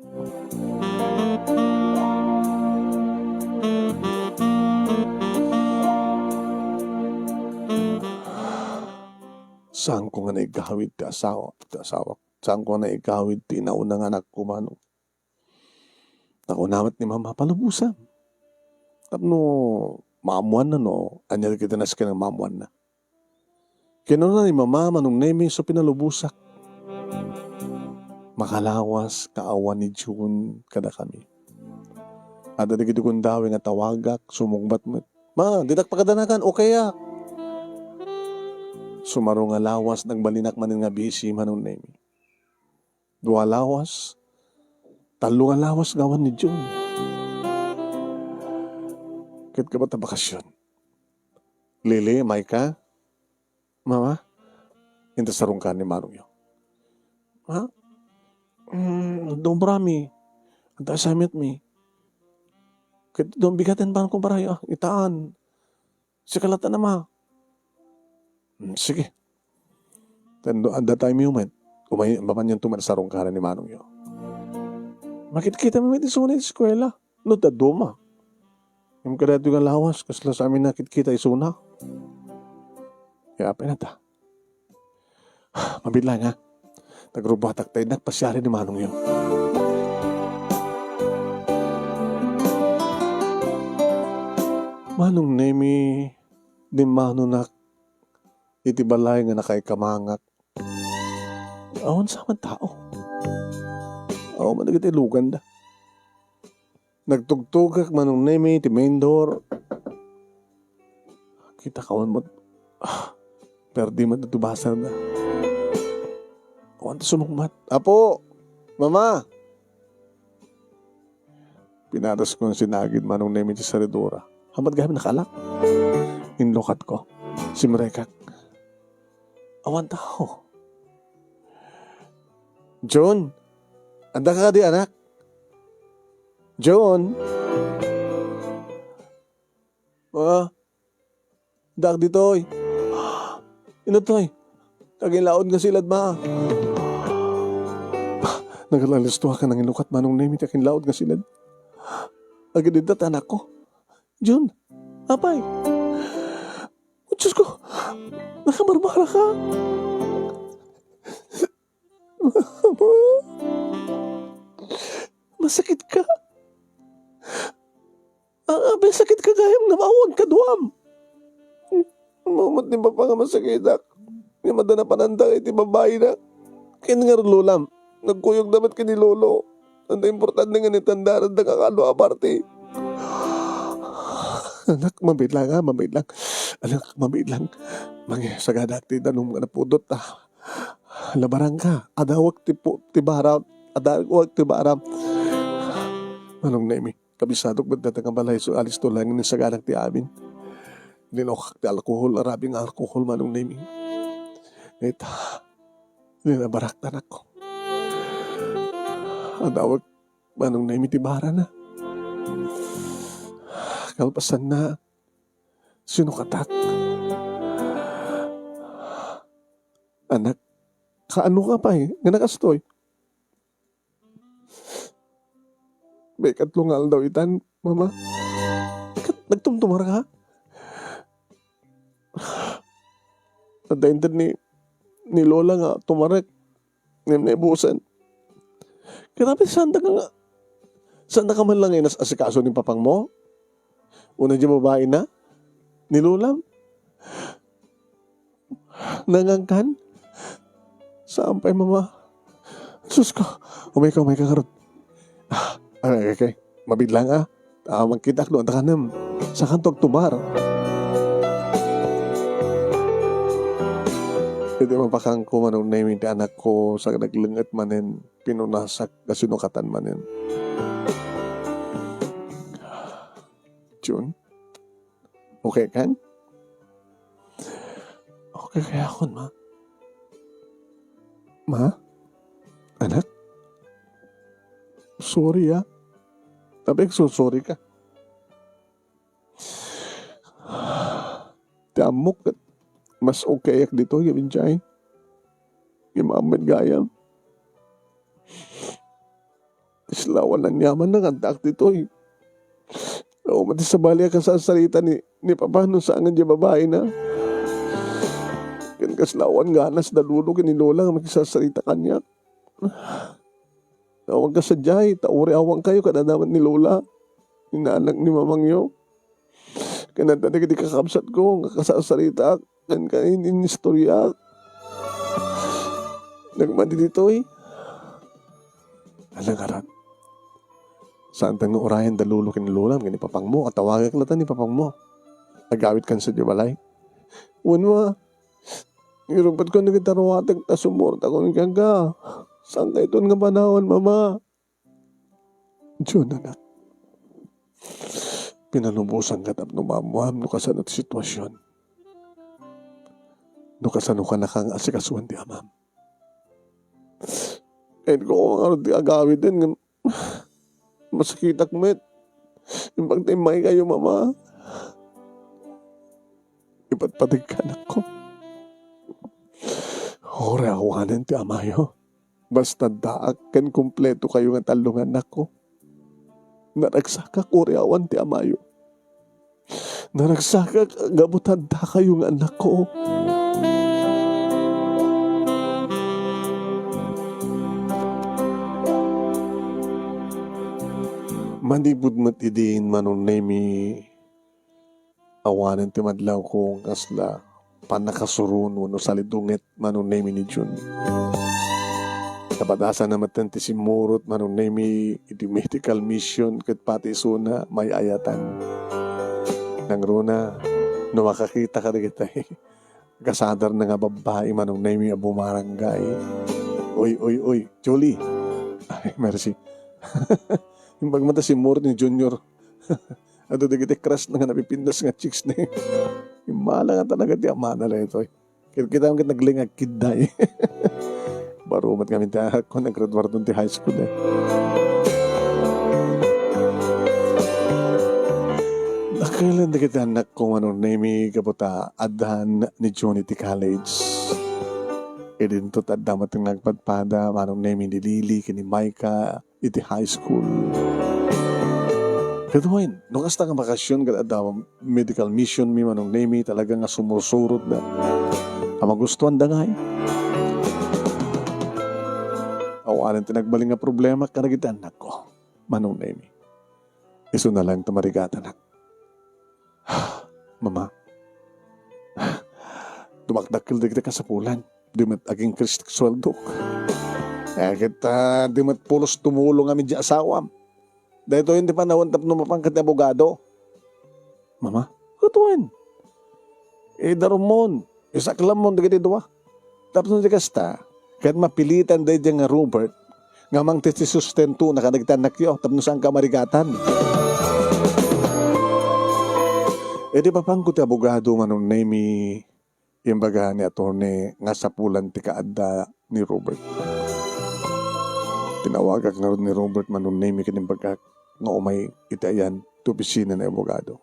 Saanko nga naigawid ti asawa, ti asawak. Saanko nga naigawid ti inauna nga anakko, Manong. Nakuna met ni Mama, "Palubosam." Tapno maammoanna no ania dagiti nasken a maammoanna. Kinuna ni Mama, Manong Nemi, isu pinalubosak. Makalawas nga awan ni June kadakami. Adda dagiti gundaway nga tawagak, sumungbat met. "Ma, dinak pakadanagan, okayak." Sumaro nga lawas, nagbalinak manen nga bisi, Manong Nemi. Dua lawas, Tallo nga lawas nga awan ni Jun. Ket kabat a bakasyon. Lily, Micah, Mama, inta sarungkar ni manongyo. Ha? Mm, dumbrami. Anta assignment mi. Ket dumbigaten ban kumparayo, ah, itaan. Sika latta, Ama. Hmm, sige. Then, at that time moment, umay, mapanyan tuman sarungkaran ni manongyo. Makitkita mi met isuna iti eskuela. No, ta duma. Ngem kadaytoy nga lawas, kasla sa amin nakitkita isuna. Kaya apay na ta. Mabitla nga. Nagrubatak ta innak pasiari ni manongyo. Manong Nemi, dimmanonak iti balay nga nakaikamangak. Awan sa man tao. Awan man dagiti luganda. Nagtugtugak Manong Nemi ti main door. Kita kawan met, ah, perdi met iti basarda. Awan ti sumungbat. "Apo! Mama!" Pinataskon sinagid Manong Nemi ti saridura. Hamat gayam nakalak. Inlukatko. Simrekak. Awan tao. "Jun, adda ka kadi, anak? Jun?" "Ah, addaak ditoy." "Ino toy? Aginlaod nga silad, ma." Nagalistuak a nangilukat Manong Nemi ti aginlaod nga silad. Agididda ti anakko. "Jun, apay?" "Oh, Diyos ko, nakabarbara ka." "Masakit ka? Ah, apay sakit ka gayam nga awan kaduam?" "Mao met ni Papa nga masakitak. Ngem adda napananta iti babaina. Ken ngarud, Lolam, nagkuyogda met ken ni Lolo. Adda importante nga nitandaranda nga kaadu a parti." "Anak, mabitlang, ah, mabitlang. Anak, mabitlang. Mangisagadak ti danum nga napudot, ah. Labarangka, adawek ti pu-, ti bara, adawek ti bara." Manong Nemi, kabisadok met dayta nga balay, so alisto laeng nga insaganak ti amin. Linukak ti alkohol, arabi nga alkohol, Manong Nemi. Ita, linabarak ti anakko. Adawek, Manong Nemi, ti barana. Kalpasanna, sinukatak. "Anak, kaano ka pay nga nakastoy?" "May katlo nga aldaw itan, Mama." "Ket nagtumtumar ka?" "Adda inted ni, ni Lola nga tumarek, ngem naibusen." "Ket apay, saanda ka nga, saanda ka man lang inas-asikaso ni papangmo? Una di babaina? Ni Lolam? Nangangkan?" "Saan pay, Mama." "Sus ko, umayka, umayka ngarud." "Ah, okay, okay. Mabitlang, ah. Ah, magkitak no, antakanem. Sakanto agtumar." Iti mapakangko, Manong Nemi, ti anakko, sa naglenget manen, pinunasak, kasinukatan manen. "Jun, okay kan?" "Okay kayakon, Ma." "Ma? Anak? Sorry, ah. Apay agsorry ka? Ti ammok ket mas okayak ditoy ngem idiay. Ngem ammom gayam. Kasla awan aniaman nga addaak ditoy. Awan met ti sabali a kasarsarita ni, ni Papa no saan nga diay babaina. Ken kasla awan ganas da Lolo ken ni Lola nga makisarsarita kaniak. Awan kasadiay, ta uriawankayo kadadaman ni Lola, ni nanang ni mamangyo. Ken adda dagiti kakabsatko nga kasarsaritaak ken kainistoriaak. Nagmadi ditoy." "Ala ngarud. Saantan nga urayen da Lolo ken ni Lolam ken ni Papangmo, a tawagek latta ni Papangmo. Agawidkan sadiay balay." "Wen, Ma. Ngarud, ket kunak iti ruatek ta sumurot a kunkunak. Saan daytoy nga panawen, Mama?" Jun, anak, pinalubosanka tapno maammuam no kasano ti situasion. No kasano ka nakangaasikasuan ti amam. Inko nga ti agawiden ngem masakitak met. Imbag ta immay kayo, Mama. Ipatpategka, anakko. Uray awanen ti amayo. Basta addaak ken kumpleto kayo nga tallo nga annakko. Naragsakak uray awan ti amayo. Naragsakak gapu ta adda kayo nga annakko. Manipud met idin, Manong Nemi, awanen ti madlawko nga kasla pannakasuron wenno salidunget, Manong Nemi, ni Jun. Kapadasanna metten ti simmurot, Manong Nemi, iti medical mission ket pati isuna may-ayatan. Nangruna, no makakita kadagitay kasadarna nga babbai, Manong Nemi, a bumarangay. Uy, uy, uy, Julie. Ay, mercy. Imbag man ta simmurot ni Junior. Adu dagiti crush na nga napipintas nga chicks ni. Immala nga talaga ti amana daytoy. Kit-, kita mo ket naglingag kidday. Baro met ngamin ti anakko, naggraduar don ti high school, eh. Dakkel dagiti annakko, Manong Nemi, gapu ta addan ni Jun iti college. Idinto adda met nga agpadpada, Manong Nemi, ni Lily ken ni Micah iti high school. Ket wen, no kasta nga bakasion ket adda medical mission mi, Manong Nemi, talaga nga sumursurotda. A magustuanda ngay. Awanen ti nagbalin nga problema kadagiti annakko, Manong Nemi. Isuna laeng ti marigatanak. Mama, dumakdakkel dagiti kasapulan. Di met agingkris ti sueldok. Eh, ket, ah, di met pulos tumulong amin ti asawam. Daytoy ti panawen tapno mapanka ti abogado. Mama, ket wen. Idarumon, isaklamon dagiti dua. Tapno di kasta, ket mapilitan daydiay nga Robert nga mangted ti sustentona kadagiti annakyo tapno saanka a marigatan. Idi papanko ti abogado, Manong Nemi, imbaga ni attorney nga sapulan ti kaadda ni Robert. Tinawagak ngarud ni Robert, Manong Nemi, ken imbagak nga umay iti ayan ti opisina ni abogado.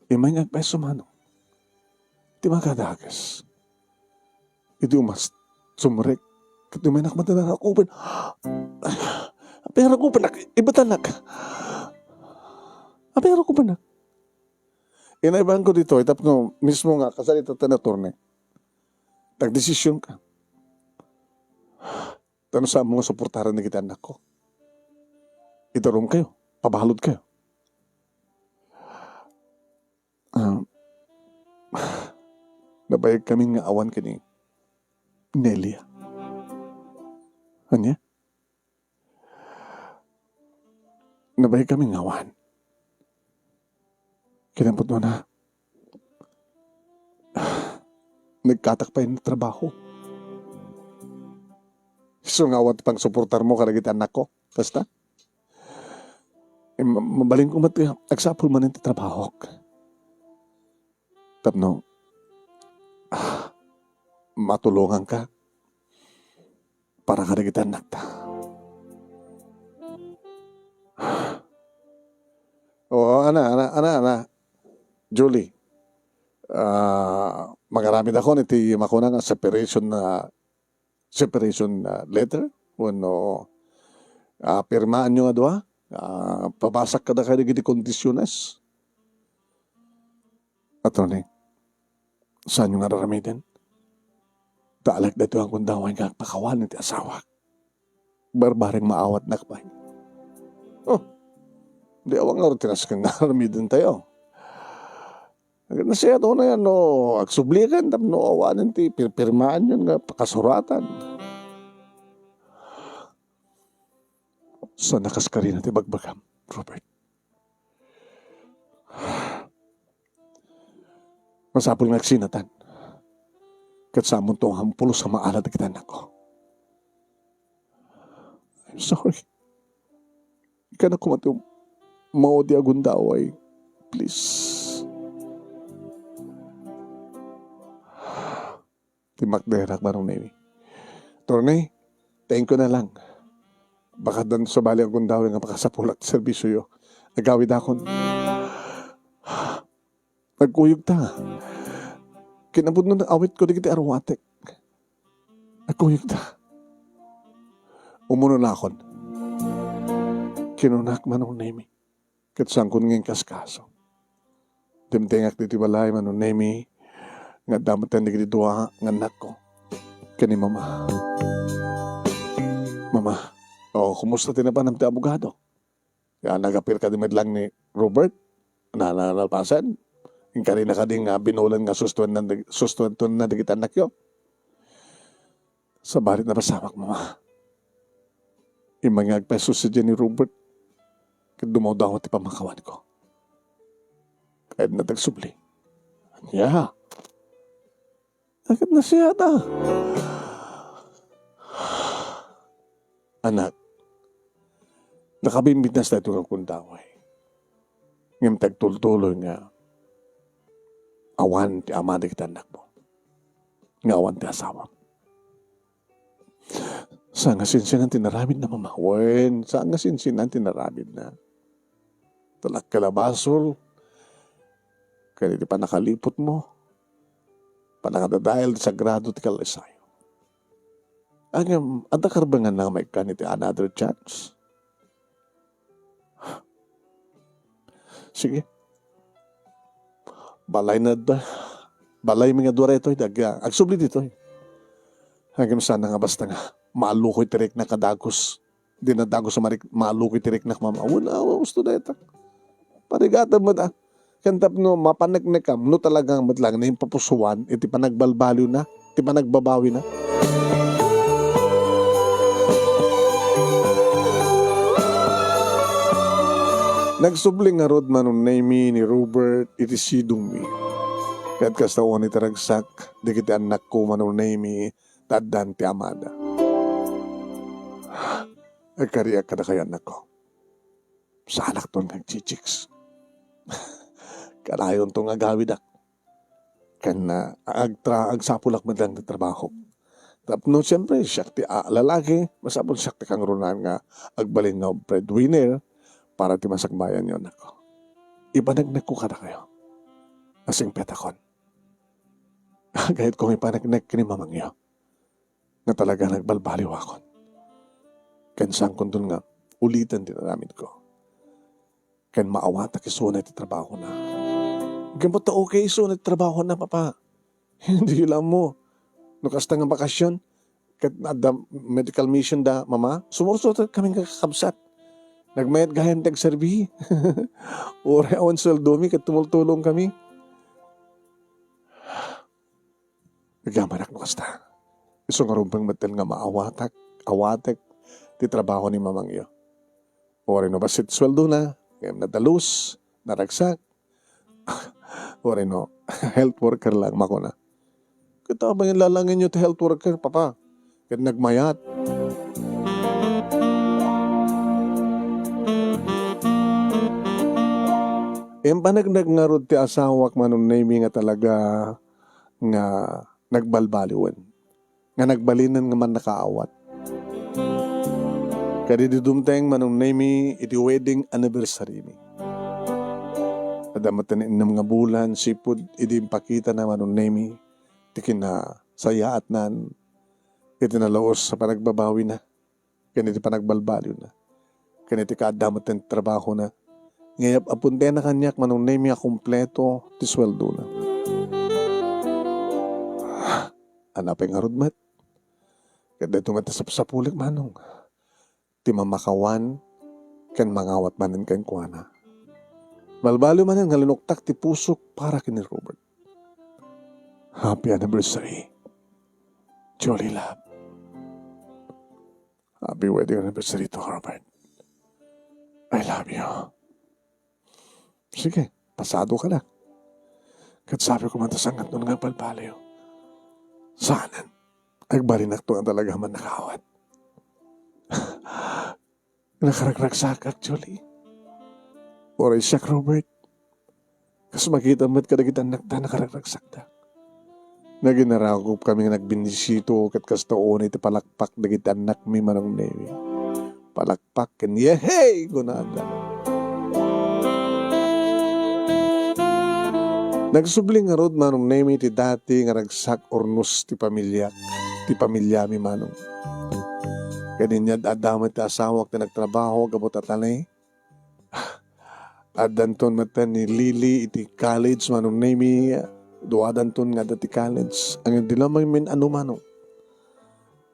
Immay nga agpayso, Manong. Ti makadages. Idi umas, sumrek. Ket immay nakmatan a rakupen. Apay a rakupenak? Ibatanak. Apay a rakupenak? Inaibanko ditoy tapno mismo nga kasarita ti attorney. Nagdesisionka. Tapno saanmo nga suportaren dagiti annakko. Idarum kayo. Pabalud kayo. Ah, nabayag kami nga awan ken ni Nelia. Ania? Nabayag kami nga awan. Kinaputo na. Nagkatak pay ni trabaho. Isu nga awan ti pangsuportar mo kadagiti annakko. Kasta? Eh, ma-, mabalin ko met nga agsapul manen ti trabahok. Tapno, ah, matulonganka para kadagiti annakta. O, ana, ana, ana, ana. Julie, ah, magaramidakon iti makuna nga separation na separation, ah, letter wenno, ah, pirmaanyo nga dua, ah, pabasak kadakayo dagiti kondisyones. Attorney, saanyo nga ar-aramiden? Ta alek daytoy nga kundangoy nga agpakawan iti asawak. Barbareng maawatnak pay. Oh, di awan nga ti nasken nga ar-aramiden tayo. Nasiyato na yan, no, agsublikan tapno awanen ti pirpirmaan yun nga pakasuratan. Sa nakaskarina ti bagbagam, Robert. Masapul nga agsinatan. Ket samonto nga ampulos a maala dagiti annakko. I'm sorry. Kanayon koma ti um-, mao ti agundaway. Please. Timmakderak, Manong Nemi. Attorney, thank you na lang. Baka dan sabali agundaway nga makasapulak ti serbisioyo. Agawidakon. Nagkuyogta. Kinapudno nga awitko dagiti aruatek. Nagkuyogta. Umunonakon. Kinunak, Manong Nemi. Ket saankon nga inkaskaso. Dimtengak ditoy balay, Manong Nemi, nga adda met dagiti dua nga annakko ken ni Mama. Mama, o, kumusta ti napanam ti abogado? Ya, nagapir kadi met lang ni Robert? Na, na, nalpasen? Inkarina kadi nga binulan nga sustuenna, sustuenna dagiti annakyo? Sabali napasamak, Mama. Immay nga agpaisusi ni Robert, ket dumawdawa ti pammakawanko. Kayatna ti agsubli. Ania? Ket nasiata. Anak, nakabimbitnas daytoy nga agundaway. Ngem ti agtultuloy nga awan ti ama dagiti annakmo. Nga awan ti asawam. Saan nga sinsinan ti inaramidna, Mama? Wen, saan nga sinsinan ti inaramidna? Talakka la basol ken iti pannakaliputmo, pannakadadael ti sagrado ti kallaysayo. Ngem, adda karbenganna nga maikkan iti another chance? Sige. Balayna da. Balaymi nga dua daytoy, ag-, agsubli ditoy. Ngem saan nga basta nga maalukoy ti riknak a dagus. Dina dagus a marik-, maalukoy ti riknak, Mama. Wen, awa, usto dayta. Parigatam met, a. Ken tapno mapaneknekam, no talaga met lang nga impapusuan iti panagbalbaliwna, ti panagbabawina. Nagsubli ngarud, Manong Nemi, ni Robert iti sidongmi. Ket kasta unay ti ragsak dagiti annakko, Manong Nemi, ta addan ti amada. Agkariak kadakayo, annakko. Saanakton nga agchichiks. Kanayonto nga agawidak. Ken, ah, agtra-, agsapulak met lang ti trabahok. Tapno, siyempre, siak ti, ah, lalaki, masapul siak ti kangrunaan nga agbalin nga breadwinner para ti masakbayanyo, annakko. Ipaneknekko kadakayo. Asingpetakon. Gayatko nga ipaneknek ken ni mamangyo nga talaga nagbalbaliwakon. Ken saankonton nga uliten ti inaramidko. Ken maawatak isuna iti trabahona. Ngem ta okay isuna iti trabahona, Papa. Hindi la mo. No kasta nga bakasyon, ket adda medical mission da, Mama, sumursurotkami nga kakabsat. Nagmayat gayam ti agserbi. Uray awan sueldomi ket tumultulongkami. Agyaman-ak no kasta. Isu nga rumbeng metten nga maawatak, awatek ti trabaho ni mamangyo. Uray no bassit sueldona, ngem nadalus, naragsak, uray no health worker lang makuna. Ket apay nga lalangenyo ti health worker, Papa? Ket nagmayat. Impaneknek ngarud ti asawak, Manong Nemi, nga talaga nga nagbalbaliwen, nga nagbalinen nga mannakaawat. Kadi di dumteng, Manong Nemi, iti wedding anniversary mi. Adda met ti ennem nga bulan, sipud idi impakitana, Manong Nemi, ti kinasayaatnan iti nalaus a panagbabawina ken iti panagbalbaliwna, ken iti kaadda met ti trabahona, nga iyap-apon dayta kaniak, Manong Nemi, a kompleto ti sueldona. Apay ngarud met? Ket daytoy met ti sapsapulik, Manong, ti mamakawan ken mangawat manen kenkuana. Balbaliw manen nga linuktak ti pusok para ken ni Robert. Happy anniversary, Julie love. Happy wedding anniversary to Robert. I love you. Sige, pasado ka na. Ket sabi ko man ta, saan nga agbalbaliw? Saanen. Agbalinakto nga talaga mannakaawat. Nakaragragsakak, Julie. Uray siak, Robert. Kas makita met kadagiti annakda, nakaragragsakda. Naginarakupkami nga nagbendisito, ket kasta unay ti palakpak dagiti annakmi, Manong Nemi. Palakpak ken yehey! Kunada. Nagsubli ngarud, Manong Nemi, ti dati nga ragsak urnos ti pamiliak, ti pamiliami, Manong. Ken inyad-adda met ti asawak ti nagtrabaho gapu ta talay. Addanton met ni Lily iti college, Manong Nemi. Duadanton nga adda ti college. Ang di lang min-ano, Manong.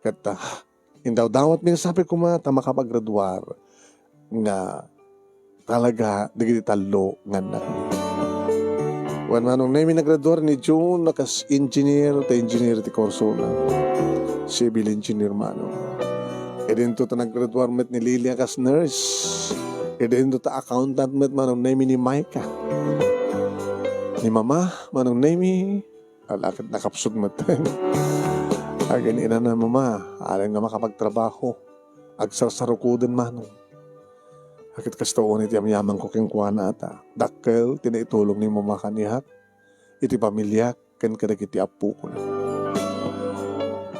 Ket, ah, indawdawatmi nga sapay koma ta makapagraduar nga talaga dagiti tallo nga annakmi. Wen, Manong Nemi, nagraduar ni June a kas engineer, ta engineer ti kursona. Civil engineer, Manong. Idinto ta nagraduar met ni Lily a kas nurse. Idinto ta accountant met, Manong Nemi, ni Micah. Ni Mama, Manong Nemi, ala ket nakapsut met. Aginana, Mama, awan nga makapagtrabaho. Agsarsarukoden, Manong. Ket kasta unay ti amyamanko kenkuana ta dakkel ti naitulong ni Mama kaniak iti pamiliak ken kadagiti appokona.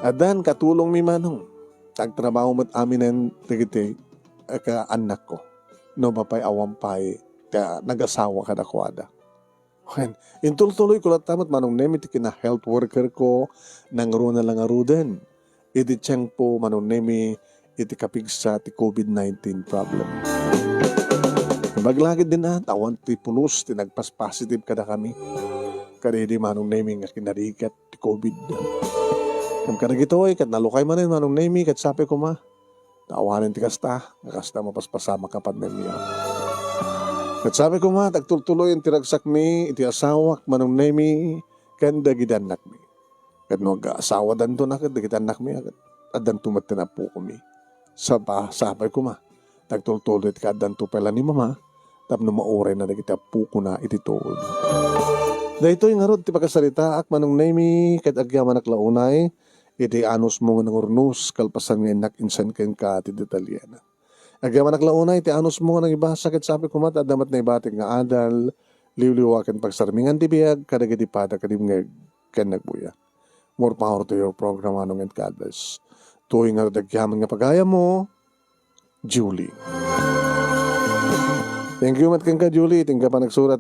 Addan katulongmi, Manong. Agtrabaho met aminen dagiti, eh, kaannakko. No mapay awan pay ti, ah, nagasawa kadakuada. Wen, intultuloyko latta met, Manong Nemi, ti kina-health worker ko, nangruna la ngaruden. Iti tiempo, Manong Nemi, iti kapigsa ti covid nineteen problem. Imbag la ketdin, awan ti pulos ti nagpas-positive kadakami. Kadaydi, Manong Nemi, nga kinarigat ti covid. Ngem kadagitoy, ket nalukay manen, Manong Nemi, ket sapay koma, ta awanen ti kasta, nga kasta mapaspasamak a pandemia. Ket sapay koma, ta agtultuloyen ti ragsakmi iti asawak, Manong Nemi, ken dagiti annakmi. Ket no agaasawadanto na ket dagiti annakmi, ket addanto met ti appokomi. Sapa-, sapay koma, ta agtultuloy ti kaaddanto pay la ni Mama, tapno maurayna dagiti appokona iti tuod. Daytoy ngarud ti pakasaritaak, Manong Nemi, ket agyamanak la unay iti anusmo nga nangurnos, kalpasan nga innak insan kenka ti detalyena. Agyamanak la unay iti anusmo nga nangibasa, ket sapay koma ta adda met naibatik nga adal, liwliwa ken pagsarmingan ti biag kadagiti pada kadimngeg ken nagbuya. More power to your program, Manong, and God bless. Toy nga dagyaman nga pagayammo, Julie. Thank you met kenka, Julie, iti inka panagsurat.